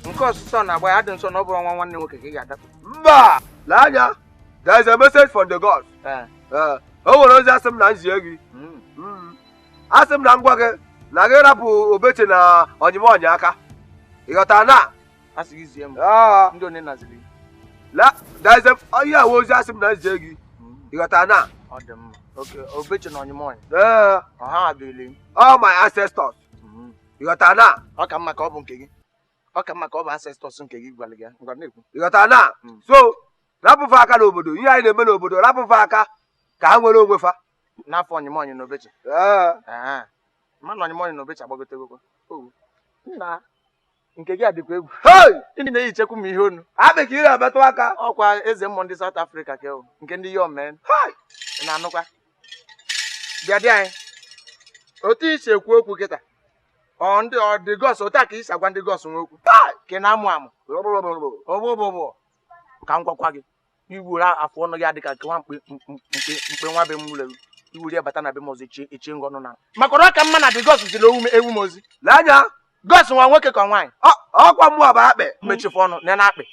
Nke ọsụsọ na-agba ya dị nso na ọ bụrụ nwa nwanne nwoke ka ị ga-adapụ. Mba! Lee anya, there is a message from the gods. O nwere ozi asị m na nzie gị. Asị m na ngwa gị na gị rapụ Obeche na Onyemọnyị aka. Ị ghọtara na? Asị gị zie m. Ndị one naziri. There is a ihe a ozi asị m na nzie gị. Ị ghọtara na? Ọ dị mma. Okay, Obeche na Onyemọnyị. Ọha adịghị. All my ancestors. Ị ghọtara na? Ọ ka mma ka ọ bụ nke gị. Ọ ka mma ka ọ bụ ancestors nke gị gwara gị ngwa na-ekwu. Ị ghọtara na? So, rapụfa aka n'obodo. Ihe anyị na-eme n'obodo, rapụfa aka ka ha nwere onwe fa. N'afọ Onyemọnyị na Obeche. Mmanụ Onyemọnyị na Obeche agbagotegokwa. Nna nke gị adịkwa egwu. Ndị na-eyichekwu m ihe onu. Akpị ka ị na-emetụ aka. Ọkwa eze mmụọ ndị South Africa ka nke ndị yo men. Ị na-anụkwa? Bịa dị anyị. Otu isi ekwu okwu kịta. Ọ ndị ọ dị gọs otu a ka isi agwa ndị gọs nwe okwu. Ka ị na-amụ amụ. Ọbụbụbụ. Ka m gwakwa gị. Iwere afụ ọnụ gị adị ka nke nwa mkpe nwa be m ụlọ iwere ya bata na be m ọzọ echie ngọ ọnụ na. Maka ọ ka mma na dị gọs ziri ewu m ozi. Lee anya. Gọs nwa nwoke ka nwaanyị. Ọkwa mmụọ bụ akpị. Mechifu ọnụ nene akpị.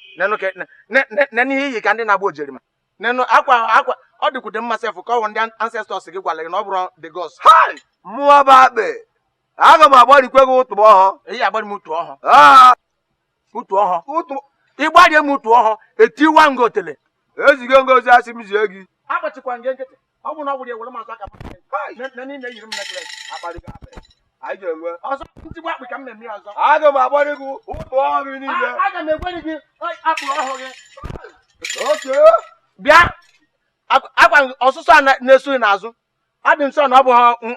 Nene ihe iyi ka ndị na-agba ojerima. Nenu akwa akwa ọ dịkwude mma sef ka ọ bụ ndị ancestors gị gwara gị na ọ bụrụ the gods. Mmụọ bụ akpị. Aga m agbarikwe gị ụtụ ọhọ. Eyi agbari m ụtụ ọhọ. Ụtụ ọhọ. Ịgbarie m ụtụ ọhọ etiwa nga otele. Ezigo ngozi asị m zie gị. Akpachikwa nge nkịtị. Ọ bụ na ọ bụrụ ya were m azụ aka m. Nene yiri m necklace. Akparịgo akpị. Anyị ga-enwe. Ọzọ ntigbu akpị ka m na-eme ọzọ. Aga m agbari gị ụtụ ọhọ gị niile. Aga m egweri gị akpụ ọhọ gị. Okay. Bịa. Akwa ọsụsọ a na-eso gị n'azụ. Adị m sọ na ọ bụ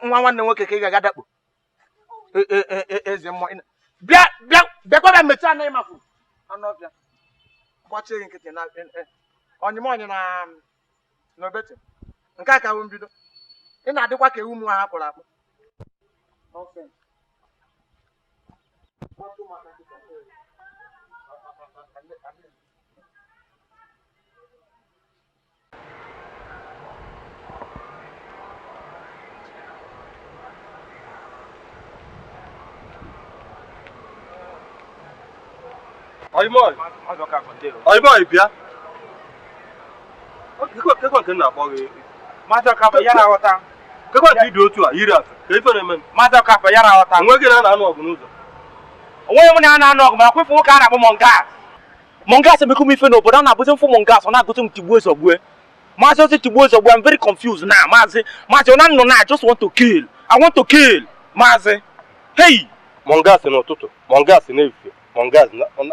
nwa nwanne nwoke ka ị ga-aga dakpo. Eze mmụọ. Bịa bịa bịakwa bịa mechaa anaghị mafụ. Anụ ọbịa. Gbachie gị nkịtị na Onyemọnyị na Obeche. Nke a ka bụ mbido. Ị na-adịkwa ka ewu m ha kpụrụ akpụ. Oyimoi bịa. Kekwa nke m na-akpọ gị. Kekwa nke ịdị otu a yiri afe. Maazị Ọkafọ yara ọta. Onwe gị na-anụ ọgụ n'ụzọ. Onwe m na-anụ ọgụ mana kwefu nwoke a na-akpọ Mongas. Mongas emekwu m ife n'obodo a na-abụzi mfụ Mongas ọ na-agụzi m tigbuo ezogbue. Maazị ozi tigbuo ezogbue, I'm very confused now. Maazị Maazị ọ na-anọ na I just want to kill. I want to kill. Maazị. Hey! Mongas n'ụtụtụ, Mongas n'efifie, Mongas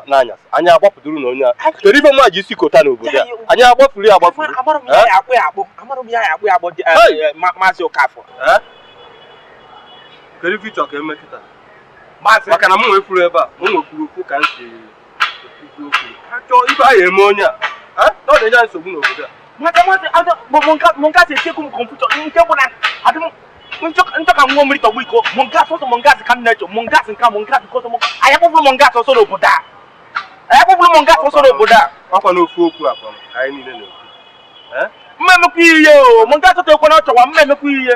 n'anyasị. Anyị agbapụduru na onye a. Kedu ife mma ji isi kota n'obodo a? Anyị agbapụrụ ya agbapụrụ. Amara m ya akpụ ya akpụ. Amara m ya akpụ ya akpụ Maazị Ọkafọ. Kedu ife ị chọrọ ka eme kịta? Maka na m nwefuru ebe a, m nwekwuru okwu ka m si ekwu okwu. Ha chọọ ife a ya eme onye a. Na ọ na-enye anyị nsogbu n'obodo a. Mongas etiekwu m kọmputa nke bụ na adị m nchọ ka nwa mmiri tọgbu iko. Mongas ọsọ Mongas ka m na-echo. Mongas nke Mongas nke ọsọ anyị akpọfuru Mongas ọsọ n'obodo a. Anyị akpọfuru Mongas ọsọ n'obodo a. Ọkwa n'ofu okwu akwa ka anyị niile na-ekwu. Mma emekwa ihe o. Mongas ọtọ ekwe na ọ chọwa mma emekwa ihe.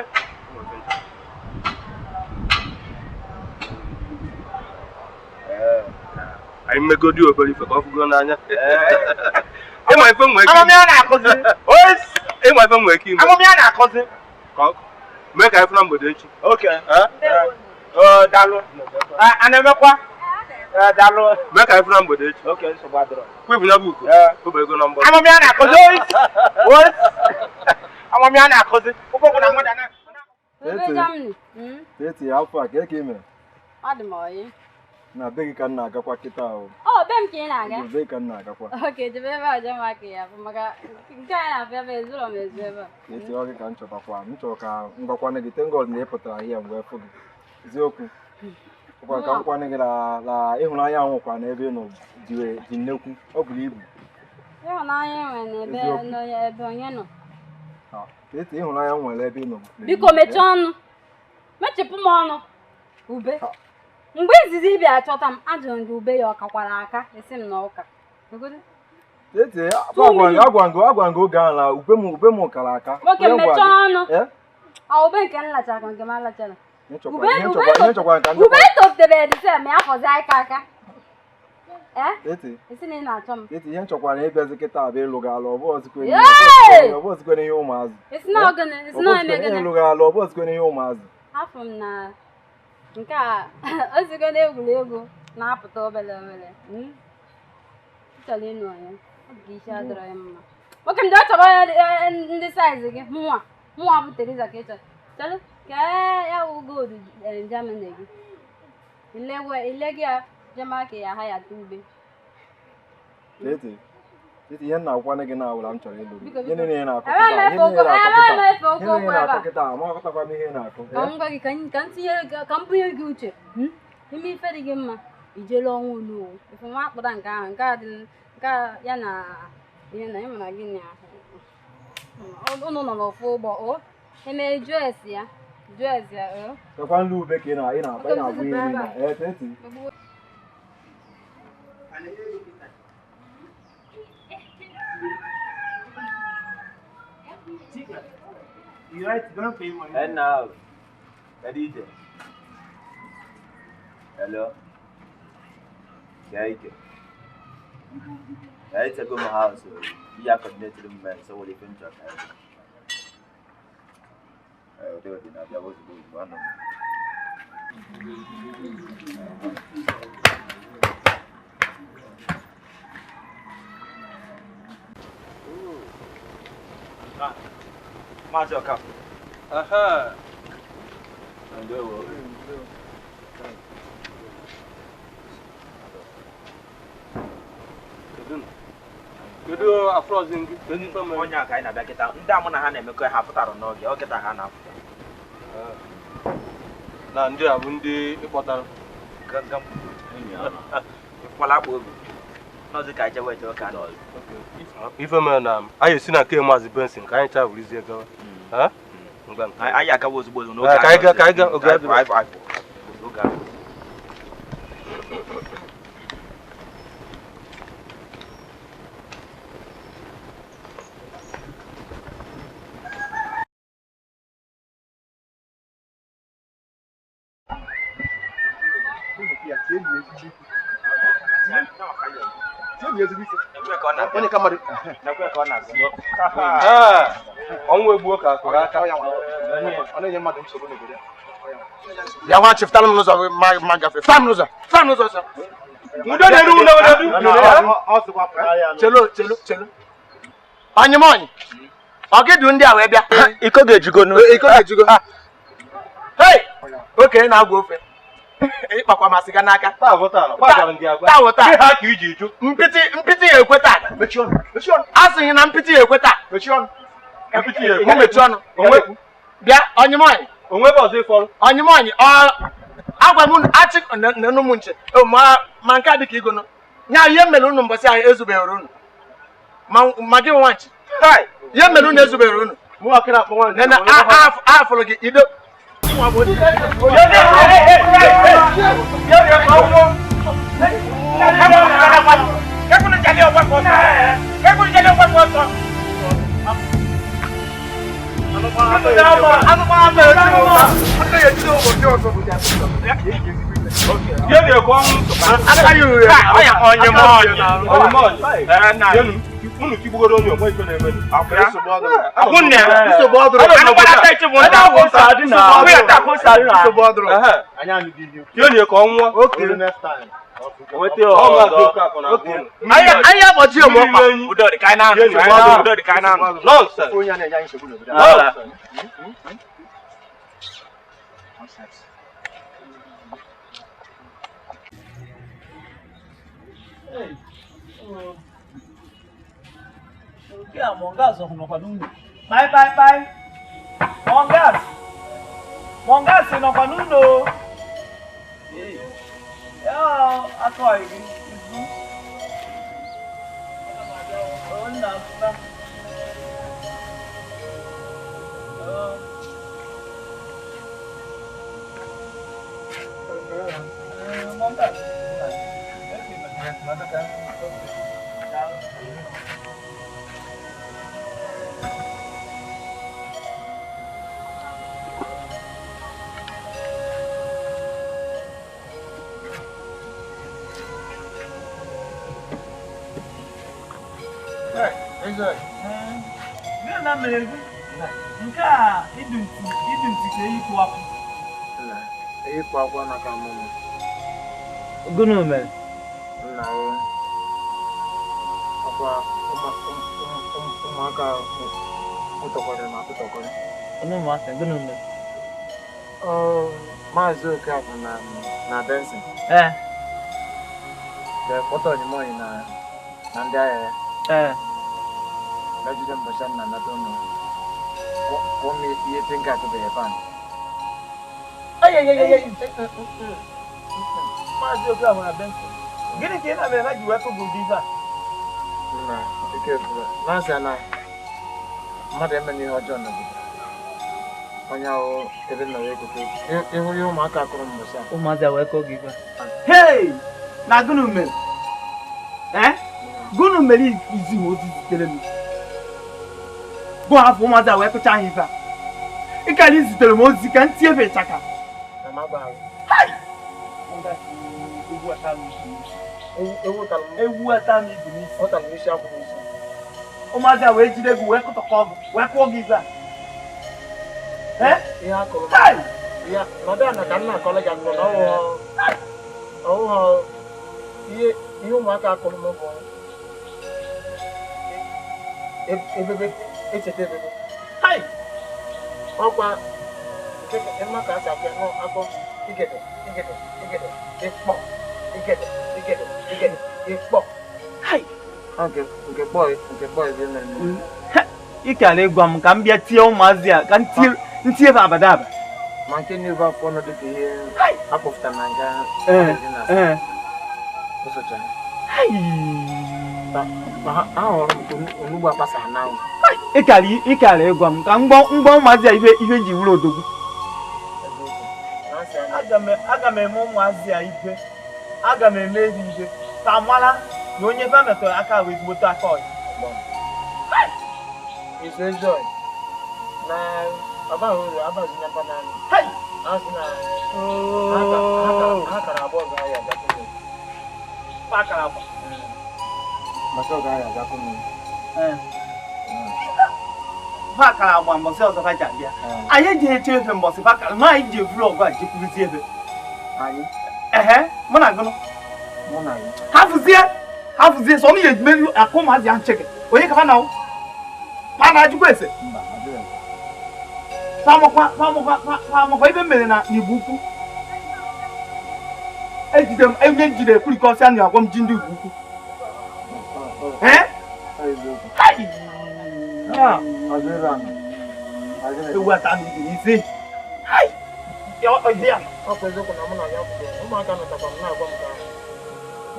Anyị mmegodi obere ife ka ọ fụgo n'anya. Ịma ife nwee ike. Amamiya na-akụzi. Ịma ife nwee ike ime. Amamiya na-akụzi. Mee ka anyị fụ na mgbede echi. Okay. Daalụ. A na-emekwa? Daalụ. Mee ka anyị fụ na mgbede echi. Okay, nsogbu adịrọ. Kwepụ ya bụ uko. Obere ego na mgbede. Amamiya na-akụzi. Amamiya na-akụzi. Ụkwụ na mmadụ ana. Tete afọ a ka eke mere. Ọ dị m oyi. Na be gị ka m na-agakwa kịta ahụ. Ọ be m ka ị na-aga? Be ka m na-agakwa. Ok, jebe ebe a jee maka ya bụ maka nke anyị na-abịa ebe ezuro m ezu ebe a. Eti ọ gị ka m chọtakwa, m chọrọ ka m gwakwanụ gị, thank God na ị pụtara ihe mgbe fụ gị. Eziokwu. Ọkwa ka m kwanụ gị la ịhụnanya nwụkwa n'ebe ị nọ dị nnekwu, ọ buru ibu. Ịhụnanya nwere n'ebe ebe onye nọ. Eti ịhụnanya nwere ebe ị nọ. Biko mechie ọnụ. Mechipụ m ọnụ. Ube. Mgbe izizi ị bịara chọta m, ajụrụ gị ube ya ọ kakwara aka, esi m na ụka. Tete, agwa gị oge ahụ na ube m kara aka. Nwoke mechie ọnụ. Ọ ube nke m lachara ka nke m alachara. Ube topụtara edise ma ya fọzi aka aka. Esi na ị na-achọ m. Tete, ihe nchọkwara na ịbịazi kịta abịa ịlụ gị alụ, ọ bụ ọzikwe n'ihe ụmụazị. Esi na ọgịnị, esi na eme gịnị. Ịlụ gị alụ, ọ bụ ọzikwe n'ihe ụmụazị. Afọ m na nke a ozigo n'egwuregwu na-apụta obere obere. Ị chọrọ ịnụ onye ọ bụ isi adọrọ ya mma. Nwoke m dị ọ chọrọ ndị saiz gị mụnwa bụ Teresa ka ị chọrọ. Chelụ ka ya wụ gold Germany gị. Ile gị ya Jamaica ya ha ya ube. Tete, ihe nna akwụkwọ gị na-awụla m chọrọ ịlụ gị. Ihe niile na-akọ kịta, amakọtakwa m ihe na-akọ. Ka m gwa gị ka m tinye ka m bunye gị uche. Ime ife dị gị mma, ijele ọnwa oluwo. Ife nwa akpụta nke ahụ, nke a dị nke ya na ihe na ịma na gị na ụnụ nọ n'ofu ụgbọ o. Eme jụọ esi ya, jụọ esi ya o. Kakwa nlu ube ka ị na-akpa ị na-agwa ihe niile. Ee, Tete. You right, don't pay money. And now, DJ. Hello. Yeah, okay. I to go my house. We are coordinated man, so we can check. I do it in a was good one. Maazị Ọkafọ. Aha. Ndewo. Kedu afrọzi gị? Kedu ife mere? Onye a ka anyị na-abịa kịta. Ndị a mụ na ha na-emekọ ha pụtara n'oge, ọ kịta ha na-apụta. Na ndị a bụ ndị ịkpọtara. Gam. Ịkwala akpa obi. N'ọzọ ka anyị jewe ejewe ka nọ. Ife mere na anyị esi na nke Maazị Benson ka anyị chavụrizie gawa. Anyị agawa ozugbo ozugbo n'oge Ka anyị gaa ka anyị gaa oge adịrọ. Oge adịrọ. Ọnwụ egbuo ka akụrụ aka. Ọ na-enye mmadụ nsogbu n'obodo a. Bịa nwa chịfụtara m n'ụzọ ma gafe. Fam n'ụzọ. Fam n'ụzọ ọsọ. Chelo chelo chelo. Onye m onye. Ọ gị du ndị a wee bịa. Iko ga-ejugo. Iko ga-ejugo. Hey! Okenye na-agwa ofe. Ịkpakwa masị ga n'aka. Taa mpịtị mpịtị ya ekwe taa. A sị gị na mpịtị ya ekwe taa. Mechie ọnụ. Bịa onye m onye. Onye m onye. Agwa m achị nenu m nche. Ma nke a dị ka igono. Nya ihe mere unu mbọsị ahụ ezubeghị unu. Ma gị nwa nchi. Ihe mere unu ezubeghị unu. Afụrụ gị ido. Bye bye bye. Mongas. Mongas nọkwa n'ụlọ. Ya akọ gị izu. Ọ nna m. Mongas. Nke a idu ntị ka eyipụ akwụ. Eyipụ akwụ maka ọmụmụ. Gịnị mere? Nna ya ọkwa ụmụaka ụtọkọrọ ma atụtọkọrọ. Ụmụaka gịnị mere? Maazị Okafor na Benson. Ee. Kpọta onyemọnyị na ndị agha ya. Ee. Lajide mbọchị na anata ụnụ. Kwụọ m ihe tinka akụbeghị pan. Maazị Okafor na Benson. Gịnị ka ị na-mere ha ji wee kụgụ ụdị ife a? Nna, ike gwụrụ. Na-asị na mmadụ emena ihe ọjọọ n'obodo. Onye ahụ ebe nọ ya ekote ịhụ ihe ụmụaka kụrụ mbọchị a. Ụmụazị a wee kụọ gị ife a. Hei! Na gịnị mere? Eh? Gịnị mere izi ha ozi zitere m? Gụọ afọ ụmụazị a wee kụcha ha ife a. Ị ka anyị zitere m ozi ka m tie ebe ịchaka. Ewu ata m ibu n'isi. Ụmụazị a wee jide gị wee kụtọkọ gị wee kụọ gị ife a. Ihe a kụrụ ya nọdụ ala ka m na-akọrọ gị akụkọ na ọwụghọ ihe ụmụaka kụrụ m bụ ebebe echeta ebebe. Ọkwa nke ka a si apịa akọ igede igede igede ịkpọ igede igede igede ịkpọ. Nke bọị bụ mere m. Ị kara ịgwa m ka m bịa tie ụmụazị a ka m tie ebe abadaba. Ma nke na-ebu afọ ọnụ dịka ihe akpọpụtara na nga ụsọcha. Ma ahụrụ m onugbu akpasa n'anwụ. Ị kara ịgwa m ka m gwa ụmụazị a ihe ji wuru odogwu. Aga m eme ụmụazị a ibe. Aga m eme ezi ibe ka mara na onye ebe a metụrụ aka wee ezigbote aka ọyị. Izu ezi ọyị na abaghị uru abaghị na mba naanị. Ha sị na ha kara abụọ ga ahịa agakwụ. Ha kara abụọ. Maka ọ ga ahịa agakwụ. fa kara agba mbọsị ọzọ fa ji abịa. Anyị eji eche efe mbọsị fa kara, ma anyị ji evuru ọgụ a jekwuruzie ebe. Anyị? Ehe, mụ na gụnụ. Mụ na gị. Ha fụzie sọ m ya ejimelu akụ ụmụazị ahụ cheke. Onye ka fa na fa na-ajụkwa ese. Mba, adịghị. Fa amakwa ibe mere na n'Igbo Ukwu. Ejide m onye njide ekwurikọsị a na-agwa m ji ndị Igbo Ukwu. Eh? Hai! Ewu ata m n'isi. Hai! Ya ọ dị ya. Ọ bụ eziokwu na mụ na ya kwuru, ụmụaka nọtakwa m na-agwa m ka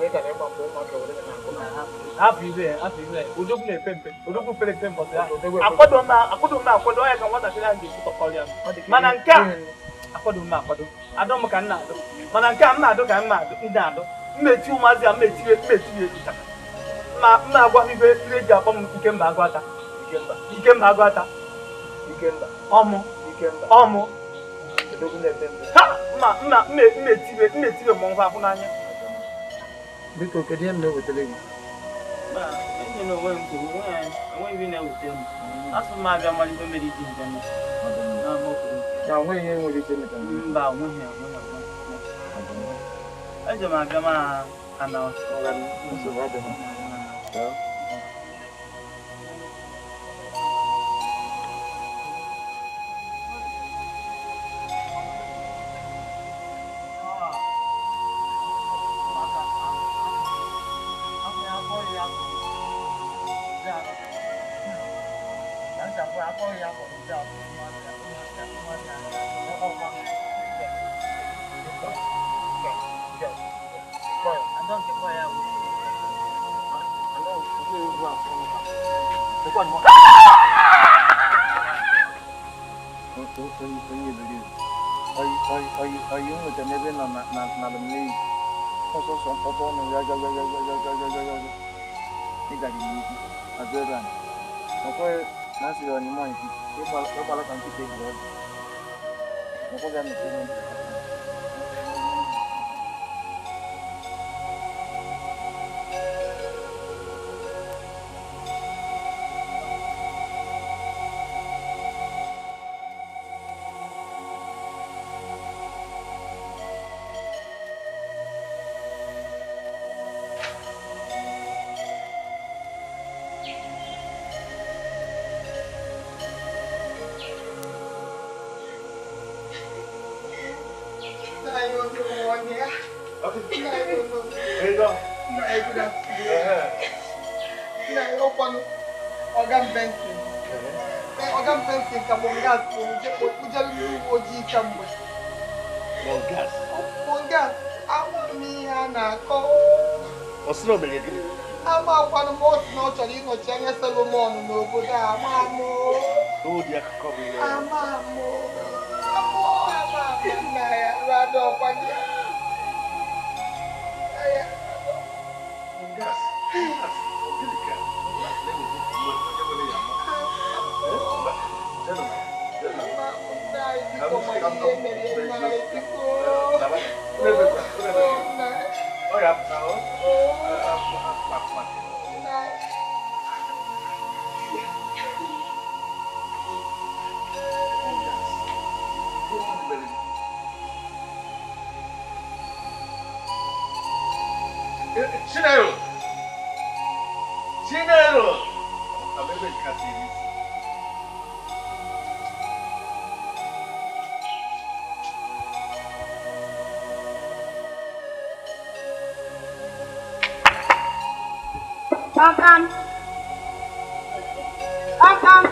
na ị gara ịgba mbọ ụmụaka were gị na-akụ na ha. Hapụ ibe ya, hapụ ibe ya. Odogwu na-epe mpe, odogwu pere mpe mbọsị ya. Akwado m akwado ya ka nwatakịrị ahụ ga-esi tọkọrọ ya. Mana nke a akwado m akwado. Adọ m ka m na-adọ. Mana nke a m na-adọ ka m na-adọ. Mmechi ụmụazị a mmechi ịchaka. Ma m na-agwa ibe ihe eji akpọ m Ikemba Agụata. Ikemba Agụata. Ikemba. Ọmụ. Ikemba. Ọmụ. Odogwu na-epe mpe. Ha! Mma mmetibe mmọnwụ afụ n'anya. Biko, kedu ihe m na-ewetara gị? Mba, enye na onwe m nsogbu, enweghị ihe na-ewute m. Asụ m abịa mara ife mere iji njem. Ya onweghị ihe nwere ike imeta m. Mba, onweghị. Eje m abịa ma anawa. Nsogbu adịghị. Amakwanụ m otu na ọ chọrọ ịnọchi anya Solomon n'obodo a. Nna ya rado ọkwa ya. Chinelo! Chinelo! I'm able to cut this. Pam pam. Pam pam.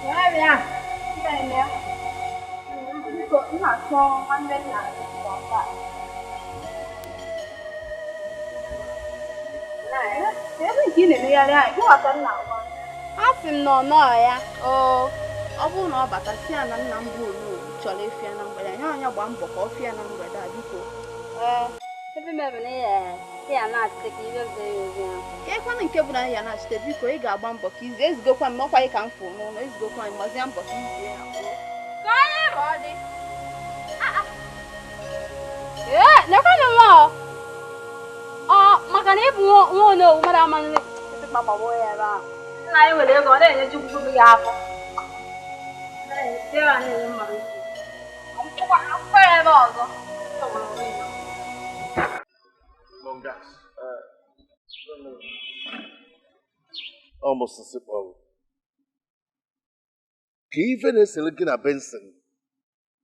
Ya. Ya. Biko, m na-achọ nwanne nna gị taa. A sị m na ọ nọọ ya. Ọ bụrụ na ọ bata si ya na nna m bụ Onowu chọrọ ịfụ ya na mgbede anya anya gbaa mbọ ka ọ fụ ya na mgbede a biko. Ebe m ebe na ya na-achịte ka ibe zere ya ozi ahụ. Ka ekwenụ nke bụ na ya na-achịte biko ị ga-agba mbọ ka izie ezigokwa m ọkwa gị ka m fụ n'ụlọ ezigokwa m gbazie mbọ ka izie ya. Ka onye bụ ọ dị. Ee, nekwanụ nwa ọ. Ọ maka na ịbụ nwa Onowu mara amanụ gbagbawo ya ebe ahụ. Nna anyị nwere ego ọ na-enye Chukwu gị afọ. Na-enye mmadụ nsogbu. Akwụkwọ ya ebe ọzọ. Almost kpọrọ ka ife na-esere gị na Benson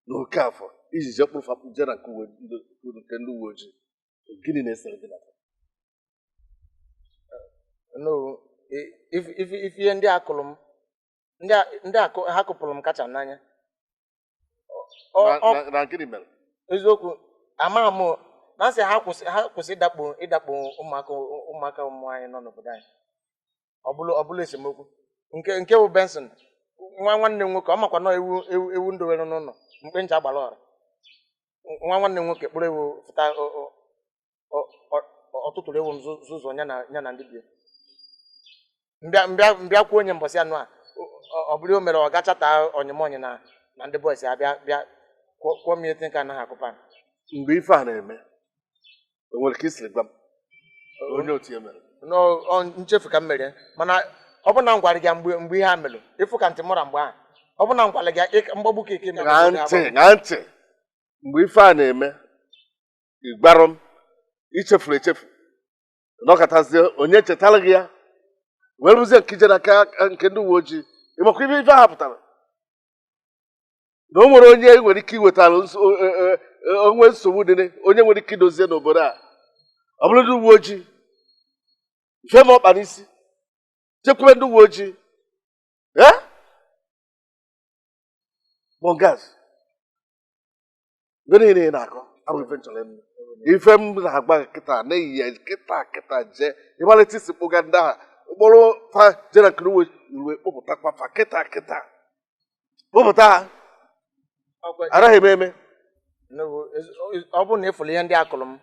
na Okafọ iji jee kpụrụ jee na nke ndị uwe ojii, gịnị na-esere gị na no if ihe ndị akụrụ m ndị ha kụpụrụ m kacha n'anya. Na gịnị mere? Eziokwu amaghị m na nsị ha kwụsị ịdakpo ụmụaka ụmụ anyị nọ n'obodo anyị. Ọ bụla esemokwu nke bụ Benson nwa nwanne m nwoke ọ makwa nọ ewu ndowere n'ụlọ mkpe ncha gbara ọra. Nwa nwanne m nwoke kpụrụ ewu fụta ọtụtụrụ ewu m zụzụ ya na ndị bie mbịa kwuo onye mbọsị anụ a ọ bụrụ o mere ọ gachata ọnyịmọnyị na ndị bọịsị abịa bịa kwụọ m ihe nke anaghị akụpa. Mgbe ife a na-eme o nwere ka isiri gwa m onye otu ya mere? Nchefu ka m mere, mana ọ bụ na m gwara gị mgbe ihe a mere ịfụ ka ntị mụra mgbe ahụ ọ bụ na m gwara gị mgbagbu ka ike mere. Ṅaa ntị mgbe ife a na-eme ịgbarụ m ichefuru echefu nọkọtazie onye chetara gị ya wee rụzie nke ije n'aka nke ndị uwe ojii. Ịmakwa ife ife a pụtara na o nwere onye nwere ike iwetara onwe nsogbu dị onye nwere ike idozie n'obodo a ọ bụrụ ndị uwe ojii mfe ma ọkpa n'isi chekwube ndị uwe ojii. Mongas mgbe niile ị na-akọ abụghị ife nchọrọ ime. Ife m na-agba kịta na-eyi kịta kịta jee ịmalite isi kpụga ndị agha mkpụrụ fa jee na nke uwe uwe kpụpụtakwa fa kịta kịta kpụpụta ha anaghị eme eme. Ọ bụrụ na ịfụrụ ihe ndị akụrụ m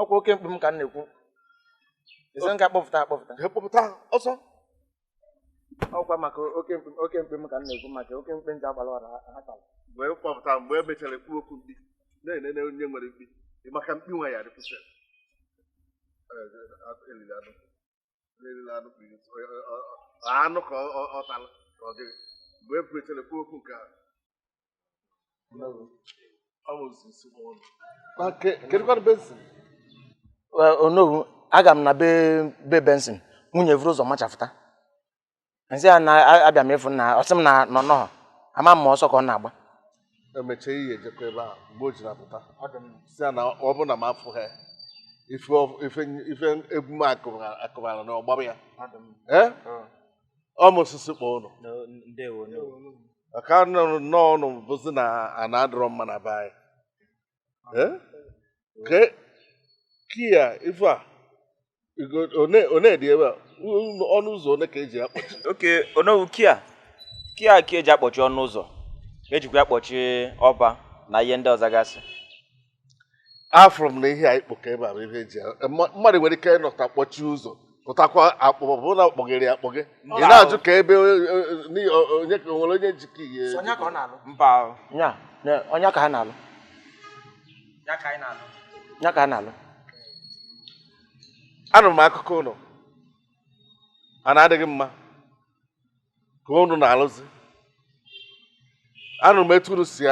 ọkwa oke mkpu m ka m na-ekwu kpọpụta akpọpụta kpọpụta ọsọ ọkwa maka oke mkpi m ka m na-ekwu maka oke mkpi nji agbara ọra ha tara. Mgbe kpọpụta mgbe e mechara ekwu okwu mkpi na-enene onye nwere mkpi maka mkpi nwa ya adịkwụsị anụ ka ọ tara ka ọ dịghị mgbe e mechara ekwu okwu nke a. Onowu aga m na be Benson nwunye vuru ụzọ machafụta nsị ya na abịa m ịfụ na ọ sị m na nọ nọọ ama m ma ọsọ ka ọ na-agba. Emechaa ihe ejekwa ebe a mgbe o ji na-apụta si ya na ọ bụ na m afụ ha ife egwu m akụbara na ọgbaba ya ọ m osisi kpọọ ụnụ aka nnọọ ụnụ bụzi na a na-adọrọ mma na be anyị. Kia ife a one dị ebe a ọnụ ụzọ one ka eji akpọchi? Oke onowu kia ka eji akpọchi ọnụ ụzọ ejikwa akpọchi ọba na ihe ndị ọzọ gasị. Afụrụ m na ihe a ikpokọ ebe a bụ ihe eji mmadụ nwere ike ịnọta kpọchi ụzọ pụtakwa akpụkpọ bụ na akpọghere ya akpọghe ị na-ajụ ka ebe onye nwere onye njikọ ihe mba onye ka ha na-alụ ya ka ha na-alụ. Anụrụ m akụkọ ụnụ a na-adịghị mma ka ụnụ na-alụzi. Anụrụ m etu unu si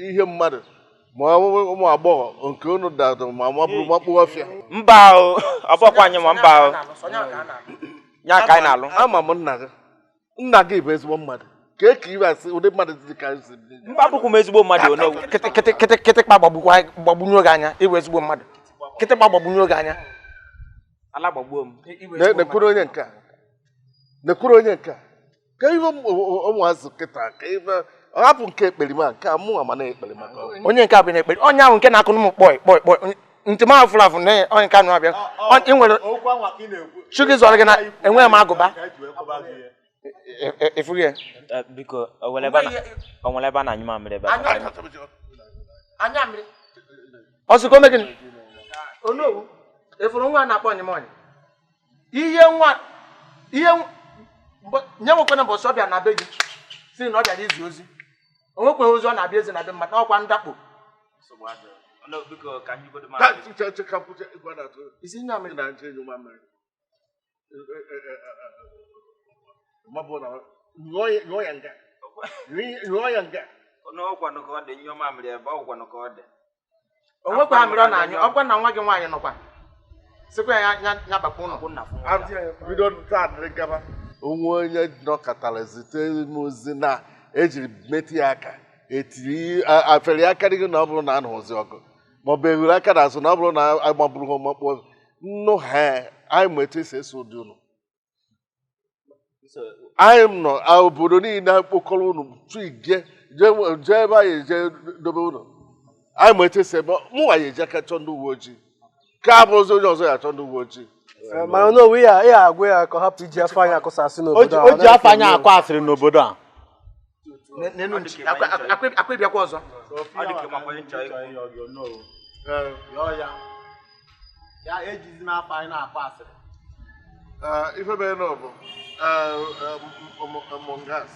ihe mmadụ ma ụmụ agbọghọ nke unu dadụ ma mabụrụ makpụ ọfịa. Mba ọ bụkwa anyị ma mba ya ka anyị na-alụ. Ama m nna gị nna gị bụ ezigbo mmadụ ka eke ibe asị ụdị mmadụ dị ka mba abụkwu m ezigbo mmadụ onowu. Kịtịkpa gbagbunye oge anya ịbụ ezigbo mmadụ. Kịtịkpa gbagbunye oge anya ala gbagbuo m. Nekwuru onye nke a nekwuru onye nke a ka ife ụmụazụ kịta ka ife hapụ nke ekperima nke a mụnwa mana ekperima ka onye nke a bụ na-ekperi onye ahụ nke na-akụ m kpọi kpọi kpọi ntị m afụrụ afụ na onye nke anụ abịa ị nwere chi gị zọrọ gị na enweghị m agụba efughị ya. Biko o nwere ebe a na-anyụ mamịrị ebe a? Ọ sị ka o mee gịnị? Onowu efuru nwa na-akpọ ọnyịmọnyị ihe nwa ihe nye nwekwana mbọsị ọbịa na be gị si na ọ bịara izi ozi o nwekweghị ozi ọ na-abịa ezi na be mmadụ ọkwa ndakpo. Nyụọ ya nga. Nyụọ ya nga. N'ọkwanụ ka ọ dị nyụọ mamịrị ebe ọkwanụ ka ọ dị. O nwekwa mamịrị ọ na-anyụ, ọkwa na nwa gị nwaanyị nọkwa. Sịkwa ya ya bakwa ụlọ. Bido taa dịrị gaba. Onwe onye nọkọtara zite m ozi na ejiri metụ ya aka etiri afere ya aka gị na ọ bụrụ na a nụzi ọgụ maọbụ ehuru aka n'azụ na ọ bụrụ na agbagburu ha makpọ nnụ ha anyị ma etu esi eso ụdị ụnụ. Anyị nọ obodo niile kpokọrọ ụnụ tụige jee ebe anyị eje dobe ụnụ. Anyị ma etu esi ebe mụnwa ya eji aka chọọ ndị uwe ojii ka abụrụzi onye ọzọ ya achọ ndị uwe ojii. Mana n'onwe ya ya agwa ya ka ọ hapụ iji afọ anyị akụsasị n'obodo a. O ji afọ anyị akụ asịrị n'obodo a. Akwa ịbịakwa ọzọ. Ife mere na ọ bụ Mongas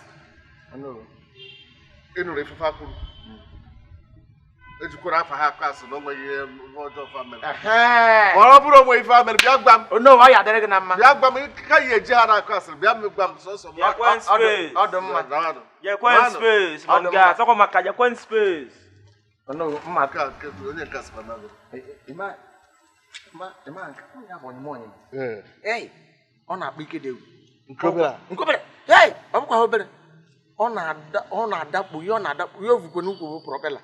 ị nụrụ ifefe akwuru ejikwara afa ha akụ asị na o nweghị ihe ọjọọ fa mere. Ma ọ bụrụ onwe ife ha mere bịa gwa m. Onowu ya adịrị gị na mma. Bịa gwa m ka ya eji ha na-akụ asịrị bịa m gwa m sọsọ m. Ọ dị mma. Jekwen space Mongas ọkwa maka jekwen space. Onowu mma ka onye nke asịkwa na ịma nke ya bụ onye onye. Ee. Ọ na-akpa ike dị egwu. Nke obere. Nke obere. Ee, ọ bụkwa obere. Ọ na-adakpu ihe ọ na-adakpu ihe ovukwe n'ukwu bụ propela.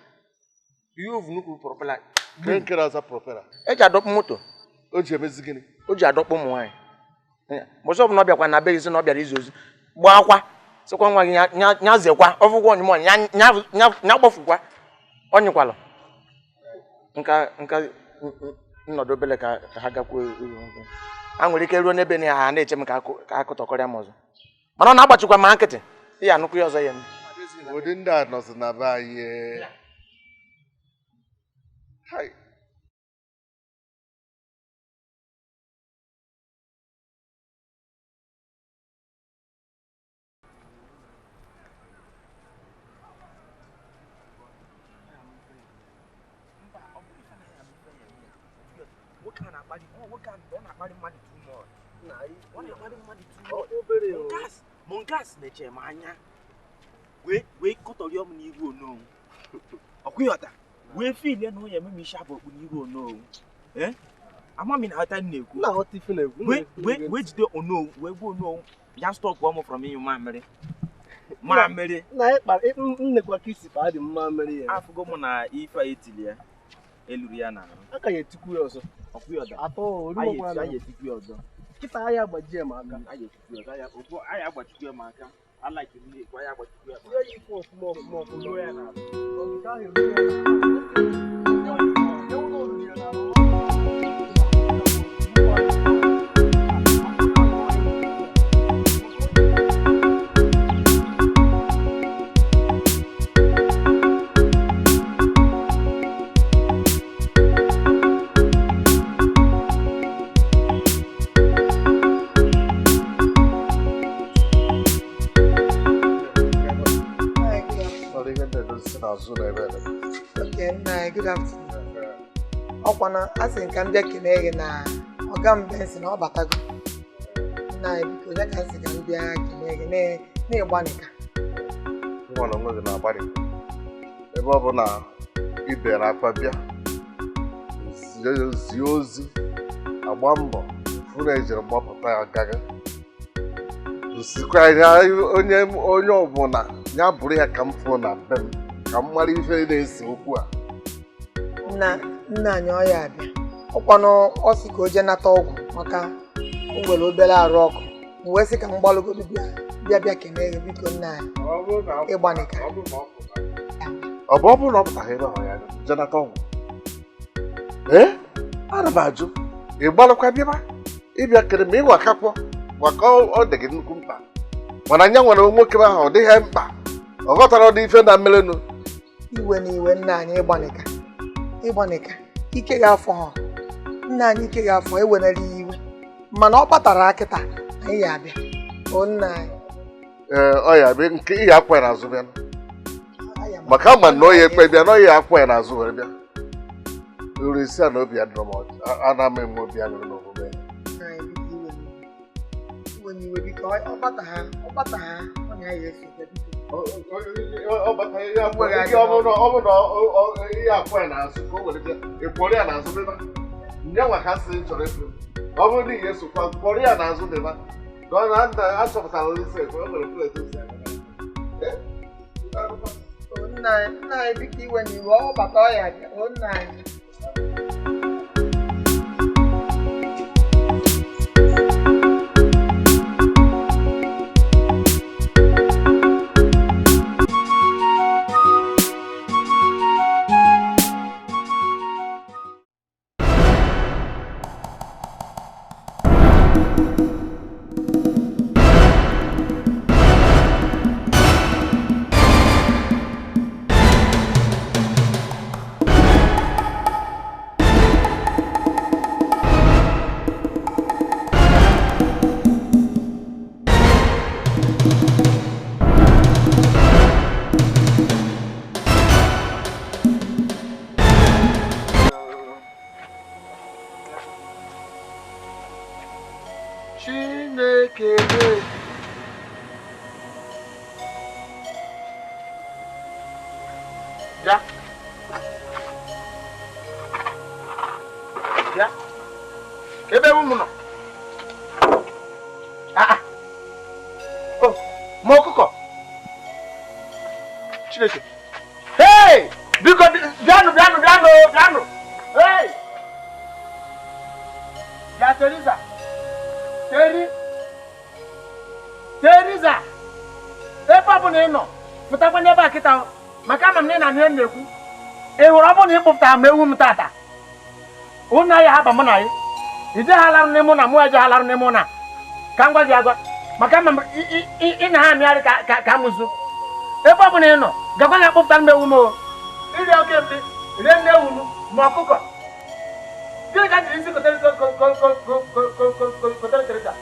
Ihe ovu n'ukwu propela. Nke na-aza propela. E ji adọkpụ moto. O ji emezi gịnị? O ji adọkpụ ụmụ nwaanyị. Mbọsị ọbụla ọ bịakwa na be gị sị na ọ bịara izu ozi. Gbaa akwa. Sịkwa nwa gị nya zekwa. Ọfụkwa onye nwaanyị nya gbafukwa. Ọ nyịkwalụ. Nka nnọdụ obele ka ha gakwuo uru. A nwere ike ruo n'ebe na ha na-eche m ka akụtọkọrịa m ọzọ. Mana ọ na-agbachikwa ma nkịtị. Ị ya anụkwu ya ọzọ ya eme. Ụdị ndị a nọzi na be anyị. Hai. Mongas na-eche m anya wee kọtọrịọ m n'iru onowu. Ọkwụghọta wee filie na onye ememe isi abụ okpu n'iru onowu. Ama m na aghọta na-ekwu. Wee jide onowu wee gbuo onowu ya stọpụ ọmụ from ịnyụ mamịrị. Mamịrị. Nnekwa ka isi kpaa dị mamịrị ya. Afụgo m na ife a etili ya eluru ya n'ahụ. A ka ya etikwu ya ọzọ. Ọkwụghọta. Atọ anyị etikwu ya ọzọ. Kịta anyị agbajie m aka. Anyị agbachikwu ya m aka. Alike m na-ekwu anyị agbachikwu ya m aka. Ya ife ọfụma ọfụma ọfụma ya n'ahụ. Ọgịta ahụ eruo ya n'ahụ. Okay, good afternoon. Ọkwa na asị nka m bịa kelee gị na ọga m Benson na ọ batago. Nna anyị biko onye ka nsị ka m bịa kelee gị na-ịgbanịka. Nwa na onwe gị na-agbanị. Ebe ọ bụ na ị bere akwa bịa zie ozi agba mbọ fụ na ejiri gbapụta ya gaga. Nsikwa ya onye ọbụla ya bụrụ ya ka m fụrụ na be m ka m mara ife na-ese okwu a. Nna anyị ọ ya abịa ọkwanụ ọ sị ka o jee nata ọgwụ maka o nwere obere arụ ọkụ m wee sị ka m gbalụgodu bịa kelee gị biko nna anyị ịgbanịka. Ọ bụ ọ bụrụ na ọ pụtaghị ebe ahụ ya jee nata ọgwụ. Ee, ana m ajụ ị gbalụkwa bịaba ịbịa kere ma ịwa akakwọ maka ọ dị gị nnukwu mkpa mana anya nwere nwoke ahụ ọ dịghị mkpa ọ ghọtara ọdị ife na mmerenụ. Iwe na iwe nna anyị ịgbanịka ịgbanịka ike ga-afọ ha nna anyị ike ga-afọ ewenere ya iwe mana ọ kpatara akịta anyị ya abịa o nna anyị. Ee, ọ ya bịa nke ihe akwa ya n'azụ bịa maka ama na oyi ekpe bịa na oyi akwa ya n'azụ were bịa ruru isi a na obi adịrọ m ana m enwe obi aṅụrị n'omume. Iwe n'iwe biko ọ bata ha ọ bata ha ọ na ya eso biko. Ọ bata ya ọ bụ na ihe akwụ ya n'azụ ka o were bịa ịkwọrọ ya n'azụ bịa nye nwa ka sị chọrọ ịfụ ọ bụrụ na ihe esokwa kwọrọ ya n'azụ bịa ka ọ na achọpụtara isi ekwe o nwere pleti isi nna anyị biko iwe n'iwe ọ bata ọ ya bịa o nna anyị. Bịa. Bịa. Ebe ewu m nọ. Ah. Oh, ma ọkụkọ. Chineke. Hey! Biko bịanụ bịanụ bịanụ bịanụ. Hey! Bịa Teresa. Teri. Teresa. Ebe ọ bụla ị nọ, pụtakwa n'ebe a kịta. Maka ama m na ị na-anụ ihe m na-ekwu. Ị hụrụ ọ bụrụ na ị kpụpụtara m ewu m tata, ụnụ ya aba mụ na gị. Ije ha larụ n'ime ụna, mụ eje ha larụ n'ime ụna. Ka m gwa gị agwa. Maka ama m ị na ha amịgharị ka amụzụ. Ebe ọ bụla ị nọ, gakwa na akpụpụtara m ewu m o. Iri oke mkpi, rie nne ewu m ma ọkụkọ. Gịnị ka m jiri isi kotere Teresa?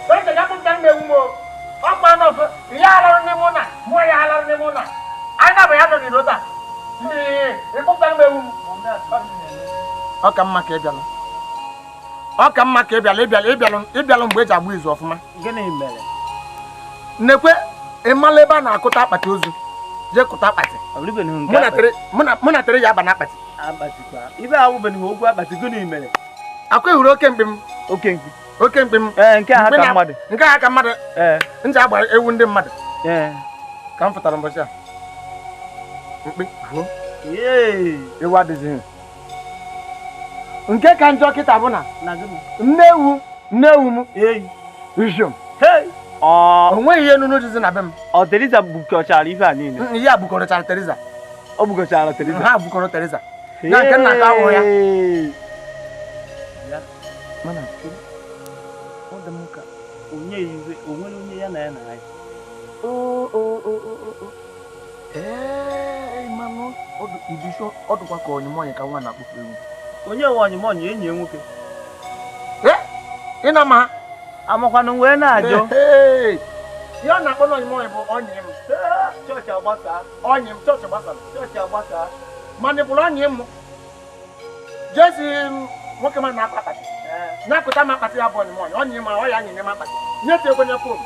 Teresa ga akpụpụtara m ewu m o. Ọ kpa n'ọfọ, ya alarụ n'ime ụna, mụ ya alarụ n'ime ụna. Anyị na-abụ ya nọ n'iro taa. Ịkpụpụtara m ewu m. Ọ ka mma ka ị bịalụ. Ọ ka mma ka ị bịalụ ịbịalụ mgbe eji agba izu ọfụma. Gịnị mere? Nnekwe ị mala ebe a na-akụta akpati ozu. Jee kụta akpati. Mụ na tere ya aba n'akpati. Ibe awụbeghị okwu akpati, gịnị mere? Akwa ehuru oke mkpi m. Oke mkpi. Oke mkpi m. Nke a ka mmadụ. Nke a ka mmadụ. Nje agbara ewu ndị mmadụ. Ka m fụtara mbọchị a. Mkpi vuo. Ewu adịghị. Nke ka njọ kịta bụ na nne ewu m ijom. O nweghị ihe nunu dịzi na be m. Ọ Teresa bukọchara ife a niile. Ihe a bukọrọchara Teresa. Ọ bukọchara Teresa. Ha bukọrọ Teresa. Na nke nna ka awụ ya. Mana ọ dị m ka onye iwe o nwere onye ya na ya na ya. Ee, manụ ọ dịkwa ka onyemọnyị ka nwa na-akpụkpọ ewu. Onye nwe onyemọnyị enyi ya nwoke. Ị na-ama ha? Amakwanụ wee na-ajụ. Ihe ọ na-akpọ na onyemọnyị bụ ọnyị m. Chọọchị agbasaa. Ọnyị m, chọọchị gbasara. Chọọchị agbasaa. Mana ị bụrụ ọnyị m. Jezi nwoke ma na-akpa akpati. Na-akụta m akpati ya bụ onyemọnyị. Ọnyị m ọ ya nyere m akpati. Nye tie fon.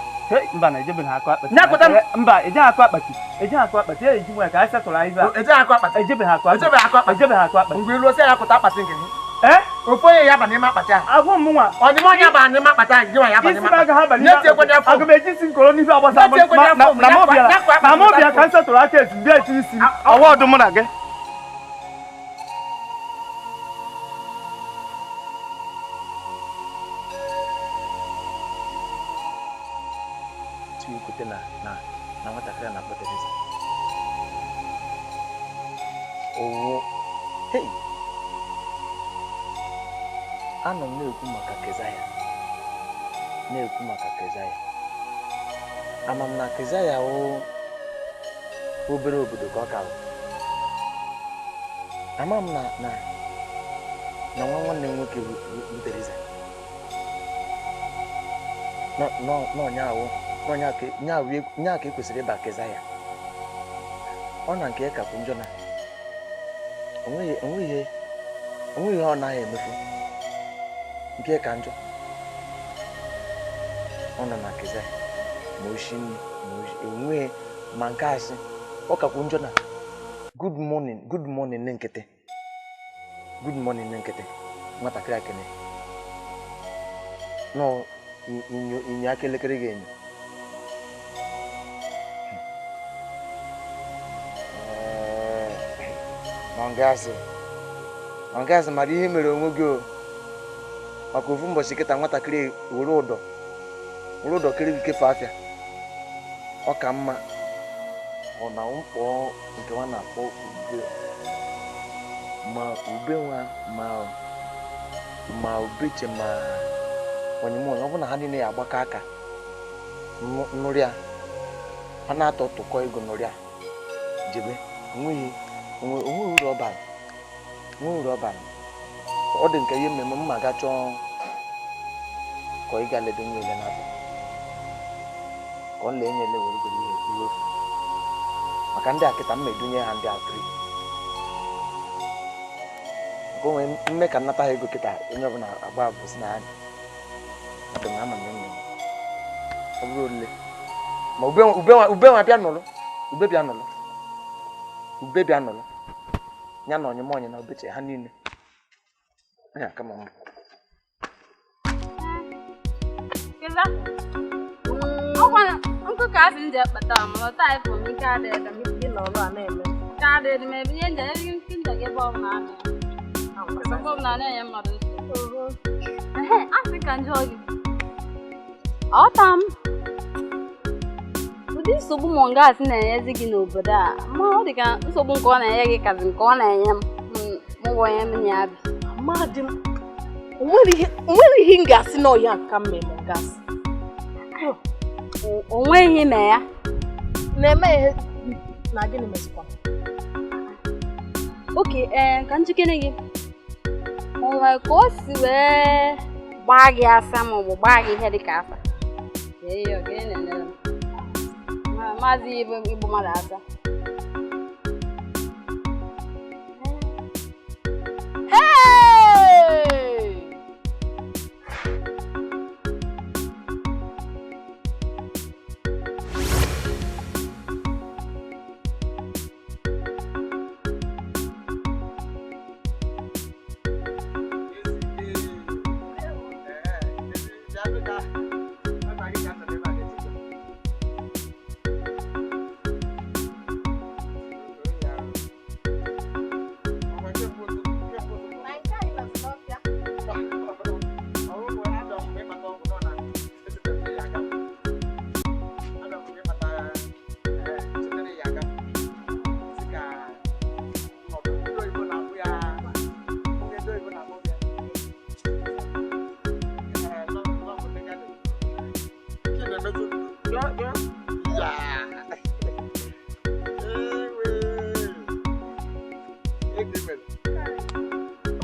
Mba na ejebeghị akụ akpati. Mba, eje akụ akpati. Eje akụ akpati. E eji nwa ka anyị setụrụ anyị ibe a. Eje akụ akpati. Ejebeghị akụ akpati. Ejebeghị akụ akpati. Ejebeghị akụ akpati. Mgbe ilu ose ya akụta akpati nke gị. Ofu onye ya ba n'ime akpati ahụ. Agwụ m nwa. Onyemọnyị ya ba n'ime akpati ahụ, gị nwa ya ba n'ime akpati. Nye tie kwenye fon. Aga m eji isi nkoro n'ife agbasa na mụ bịara ka m setụrụ aka esi bịa eti isi m. Ọwa ọdụ mụ na gị. Na nwatakịrị a na-akpọ Teresa. Owo, hei, anọ m na-ekwu maka Kezaya, na-ekwu maka Kezaya. Ama m na Kezaya wụ obere obodo ka ọ ka bụ. Ama m na na nwa nwanne m nwoke bụ Teresa. N'ọnyaahụ nya ka e kwesịrị ịba Kezaya. Ọ na nke ya kapụ njọ na onweghị ihe ọ naghị emefu nke ka njọ. Ọ nọ na keza ma oshi nri ma oshi enweghị ma nke asị ọ kakwu njọ na good morning, good morning na nkịtị, good morning na nkịtị. Nwatakịrị akene nọ inyo inyo aka elekere ga-enyo. Mongasị mara ihe mere onwe gị o, maka ofu mbọchị kịta nwatakịrị were ụdọ kiri gị kefe afịa. Ọ ka mma ọ na mkpọ nke nwa na-akpọ ube, ma ube nwa ma ubeche ma onyemonye, ọ bụ na ha niile ya agbakọ aka nụrịa, ha na-atọ tụkọ ego nụrịa jebe. Onweghị uru ọ bara, onweghị uru ọ bara. Ọ dị nke ihe mmemme mma ga chọọ ka ị ga ledo nwa ele n'afọ ka ọ lee nye ele were goro ihe ofu maka ndị akịta mma edunye ha ndị atri maka onwe mme ka nnata ha ego kịta onye ọbụla agba bụ si na ha dị na ama mmemme ọ bụrụ ole ma ube nwa bịa nụrụ, ube bịa nụrụ, ube bịa nụrụ ya na onye na ubeche ha niile. Ya kama mma. Keza, ọkwa nkụ ka asị m ji akpata ma ọ taa ifo m ike adịghị m gị na ọrụ a na-eme. Ike adịghị m ebe ihe nje ebe nje gị ebe ọbụla na ebe ọbụla na-enye mmadụ nsogbu. Ehe, asị ka njọ gị. Aghọta m ụdị nsogbu Mongasị na-enyezi gị n'obodo a, ma ọ dị ka nsogbu nke ọ na-enye gị kazi nke ọ na-enye m mụ bụ onye m na ya bi. Amadị m, o nwere ihe m ga-asị na ọya ka mme Mongasị. O nweghị ime ya na-eme ihe na gịnị mesịkwa? Oke, ee, ka njikere gị o nwere ka o si wee gbaa gị asa ma ọ bụ gbaa gị ihe dị ka asa. Ee, ọ gịnị na-enere m? Maazị igbu mmadụ asa.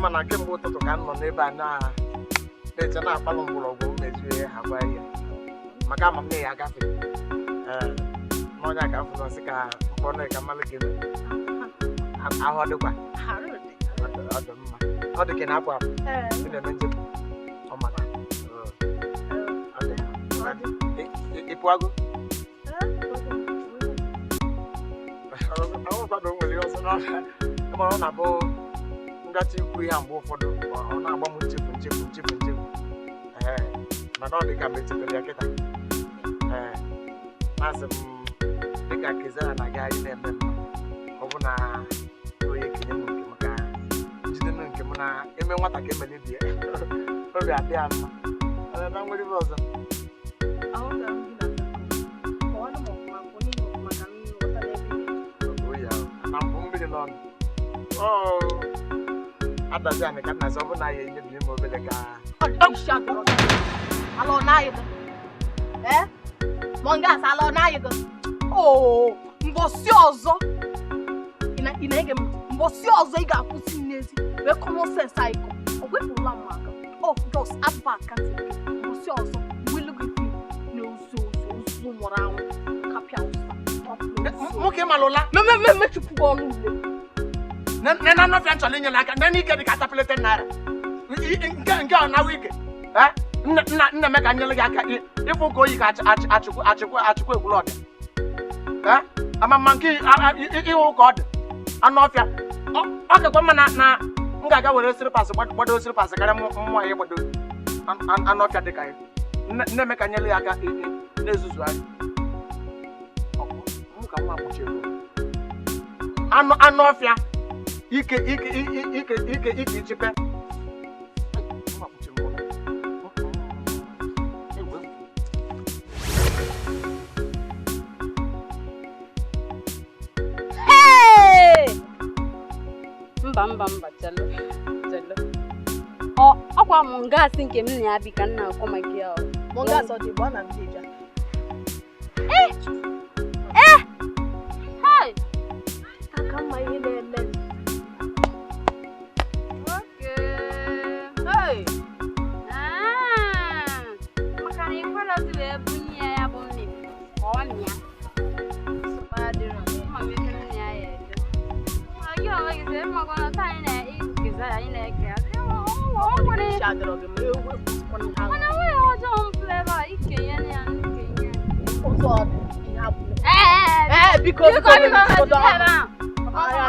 Mana kemgbe ụtụtụ ka m nọ n'ebe a na-eche na-akpalụ mgbọrọgwụ m mezue ha gwa ya maka ama m na ya agafe n'ọnya ka m fụrụ sị ka mkpọrọ ka mmalụ ka eme ahụ ọ dịkwa ọ dị mma ọ dị ka na-apụ apụ ị na-eme njem ọ maka ọ dị mma ị pụago ọrụ nwere ọzọ n'ọhịa ọ na-abụ ngachi ikwu ihe mgbe ụfọdụ ọ na-agba m nchefu nchefu nchefu nchefu ee mana ọ dị ka mgbe echetara ya kịta ee masị m dịka Kezara na gị na-eme mma ọ bụ na onye kenye m nke m ka njide m nke m na eme nwata ka emele bie obi adị ya mma ebe nwere ibe ọzọ. Na mbụ mmiri n'ọnụ adazi anyị ka nna sị ọ bụ na ya enyebiri m obele ka Alọ na-ayị gị. Eh? Mongasị alọ na-ayị gị. Oo, mbọsị ọzọ ị na-ege m mbọsị ọzọ ị ga-akwụsị m n'ezi wee kọ nọsensị anyị kọ ọ wepụrụla m aka ọ jos aba aka mbọsị ọzọ welu gị fi na ozu ozu ozu nwụrụ anwụ kapịa ụsa nwoke malụla mechipụ gị ọnụ ule nne na nọfịa nchọrọ inyere aka nne n'ike dị ka atapelete naira nke ọ nawa ike. Nna Emeka nyere gị aka ịfụ ka oyi ka achịkwa achịkwa achịkwa egwuru ọdị. Ama mma nke ịhụ ka ọ dị anụ ọfịa ọ kakwa mma na m ga-aga were sịrịpasị gbado sịrịpasị karịa mmụọ ya gbado anụ ọfịa dị ka ya. Nne Emeka nyere ya aka na-ezuzu anyị. Ka nwa kpuchiri anụ ọfịa ike ike ike ike ike ichipe. Mba mba mba chelo chelo. Ọkwa mongas nke m na ya bi ka nna akọ maka ya. Mongas ọ dị bụ na village a. Eh! Eh! Hey! Aka mma ihe na-eme. Okay. Hey! Ah! Maka na ikwere si wee bunye ya bụ mmiri. Ọ mịa. Sụpa adịrọ. Ma mmepe m na ya ya eje. Gị onwe gị sị maka na taa anyị na-ekeza anyị na-eke ya. Mana nwere ọjọọ m fleva ikenye ya nkenye. Ee, biko biko biko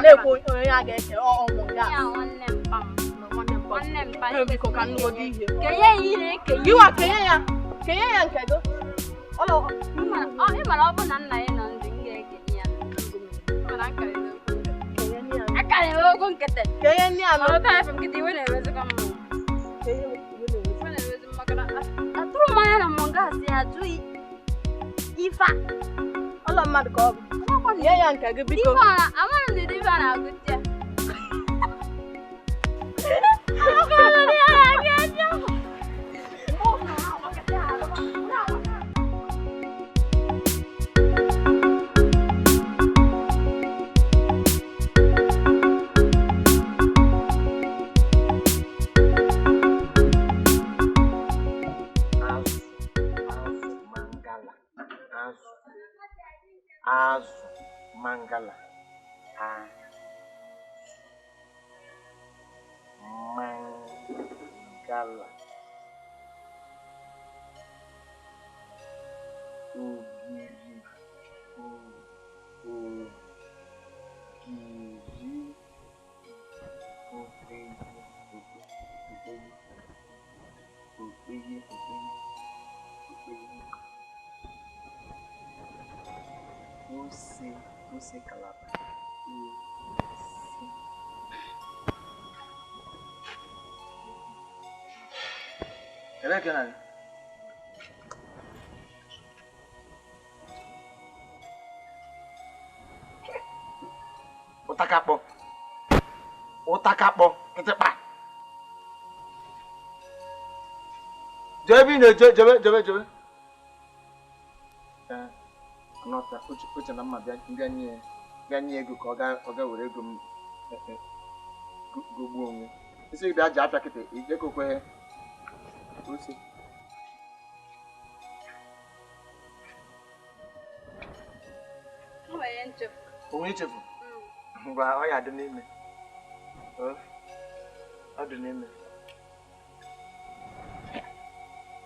na-ekwu onye a ga-eke ọ Ya nwanne mpa m. Nwanne mpa m. Biko ka nnụgodo ihe. Kenye ya ihe ekenye. Gịwa kenye ya. Kenye ya nke gị. Ị mara ọ bụ na nna ya nọ ndụ m ga-ekenye ya. Mana aka na-enwe okwu nkịtị. Kenye nne ya. Mana ụta efe nkịtị iwe na-ewezikwa m. Iwe na-ewezi m maka na atụrụ m anya na mongas ya ajụ ife a. Ụlọ mmadụ ka ọ bụ. Nye ya nke gị biko. Ife a amaghị m na ife a na-agụta ya. Azụ mangala mangala ogiri ogiri okpeye ose ose kalaba ose. Ebee ka ị na-aga? Ụtakakpọ ụtakakpọ kịtịkpa. Jee ebe ị na-eje jebe jebe jebe. Anọta uche na mma bịa nye ego ka ọ ga were ego m gogbuo onwe. Isi gị bịa ji apịa kịtị ije ka okwe ose. Onwe ichefu? Ngwa ọ ya dị n'ime. Ọ dị n'ime.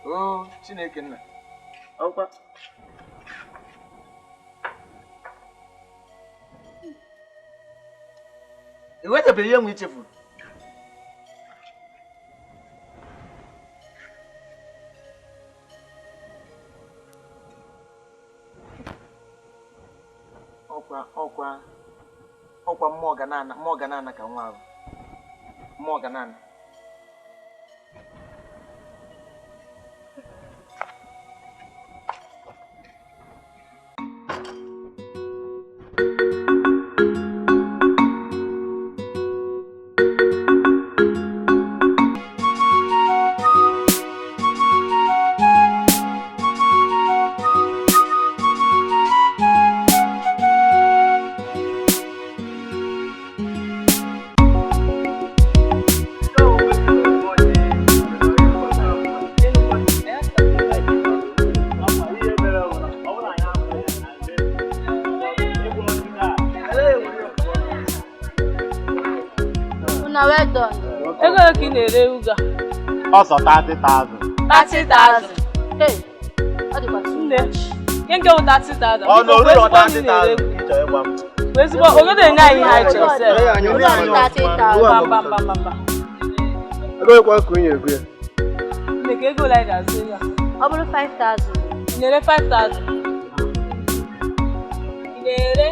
O Chineke nna. Ọkwa. I wetabeghị ihe nwe ichefuru. Ọkwa ọkwa ọkwa mmụọ ga na-ana ka nwa ahụ. Mmụọ ga na-ana. Ego ka ị na-ere uga? Ọsọ 30,000. 30,000. Hey, ọ dịkwa too Nne, much. ihe nke bụ 30,000. Ọ na oruro Ezigbo ndị 30,000 na-ere ka ị chọrọ ịgwa m. Ezigbo ogo na-enye anyị ihe anyị chọrọ sef. 30,000. Mba mba mba mba mba. Ego ekwe ka onye ego ya. Nne ka ego ole anyị ga-azụ ya? Ọ bụrụ 5,000. Ị na-ere 5,000? Ị na-ere?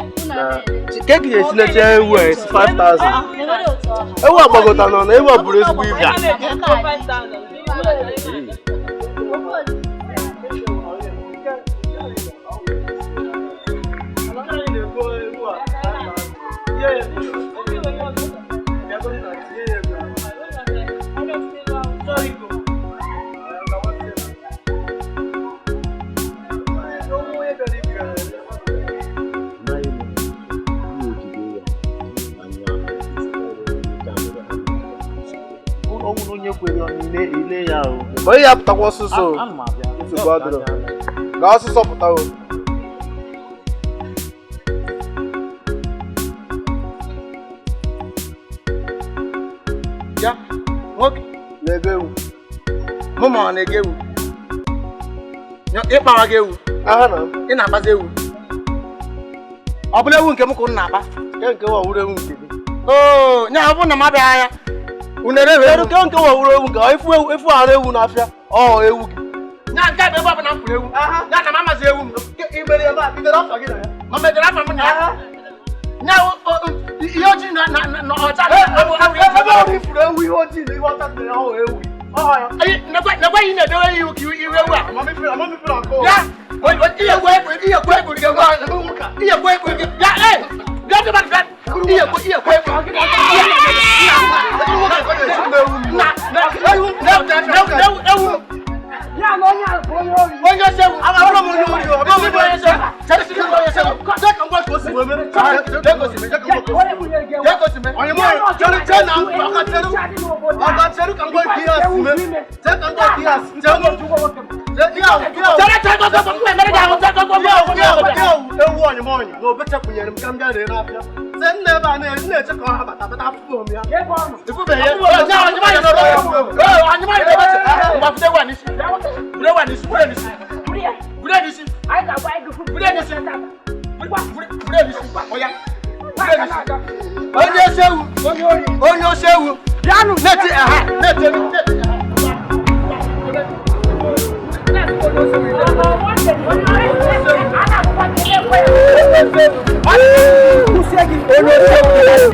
Ka e ga-esi lecha ewu a esi 5,000. Negodi otu ọha. Ewu agbagota nọ na ewu a buru ezigbo ibu. Anyị na-eji 5,000. Ọ bụrụ onye kwere ọnụ ile ile ya o. Ma ị ya apụtakwa ọsịsọ o. Ana m abịa. Nsogbu adịrọ. Gaa ọsịsọ pụta o. Ya, nwoke Na-ego ewu. mụ ma ọ na-ego ewu. Ịkpawa gị ewu. Aha na m. Ị na-akpazi ewu. Ọ bụla ewu nke m ka unu na-akpa. Ke nke wa wuru ewu nke gị. Oo, nya ọ bụrụ na m abịaghị ya. Unere ewu. Kedu ke nke wa wuru ewu nke ọ ifu ewu ifu arụ ewu n'afịa. Ọ ewu gị. Nya nke a bụ ebe ọ bụla m fụrụ ewu. Nya na m amazi ewu m. I mere ya ma i dere afa gị na ya. Ma metere afa m na ya. Nya ihe ojii na na na ọcha. Ebe ọ bụ ifuru ewu ihe ojii na ihe ọcha dị na ya ọ ewu gị. Ọ ya. Nekwe ihe na-edewe iwu ka iwu ewu a. Amamifere akọ. Ya, ihe kwe ekwe ihe kwe ekwe gị ihe kwe ekwe gị. Ya, ee, bịa bịa bịa. Ihe kwe ihe kwe ekwe gị. Na na na ewu. Ya na onye a bụ onye ori. Onye ose ewu. Abụrụ m onye ori o. Abụrụ m onye ose ewu. Chere sị onye ose ewu. Jee ka m gwa ka o si wee mere. Jee ka o si mee. Jee ka m gwa ka o si mee. Jee ka o si mee. Onye mụ chere chere na ọka chere. Ọka chere ka m gwa ka ihe a si mee. Jee ka m gwa ka ihe a si. Jee Jee ihe ahụ ihe ahụ. Chere chere gọgọ gọgọ mere gị ahụ chere gọgọ Ihe ahụ ihe ahụ ihe ahụ ewu onye m onye na obechekwunyere m ka m bịa ree n'afịa. Sị nna ebe a na-eche ka ọ ha bata bata afụfụ m ya. Ifubeghị ya. Onye anyị ma nọrọ. Ee, anyị ma nọrọ. Ngwa fute wa n'isi. Bure wa n'isi, bure n'isi. Bure n'isi. Anyị ga-agba ego. Bure n'isi. Bure n'isi. Oya. Bure n'isi. Onye ose ewu. Onye ose ewu. Bịanụ. Neti aha. Neti neti aha. Onye ose ewu. Ewu ewu.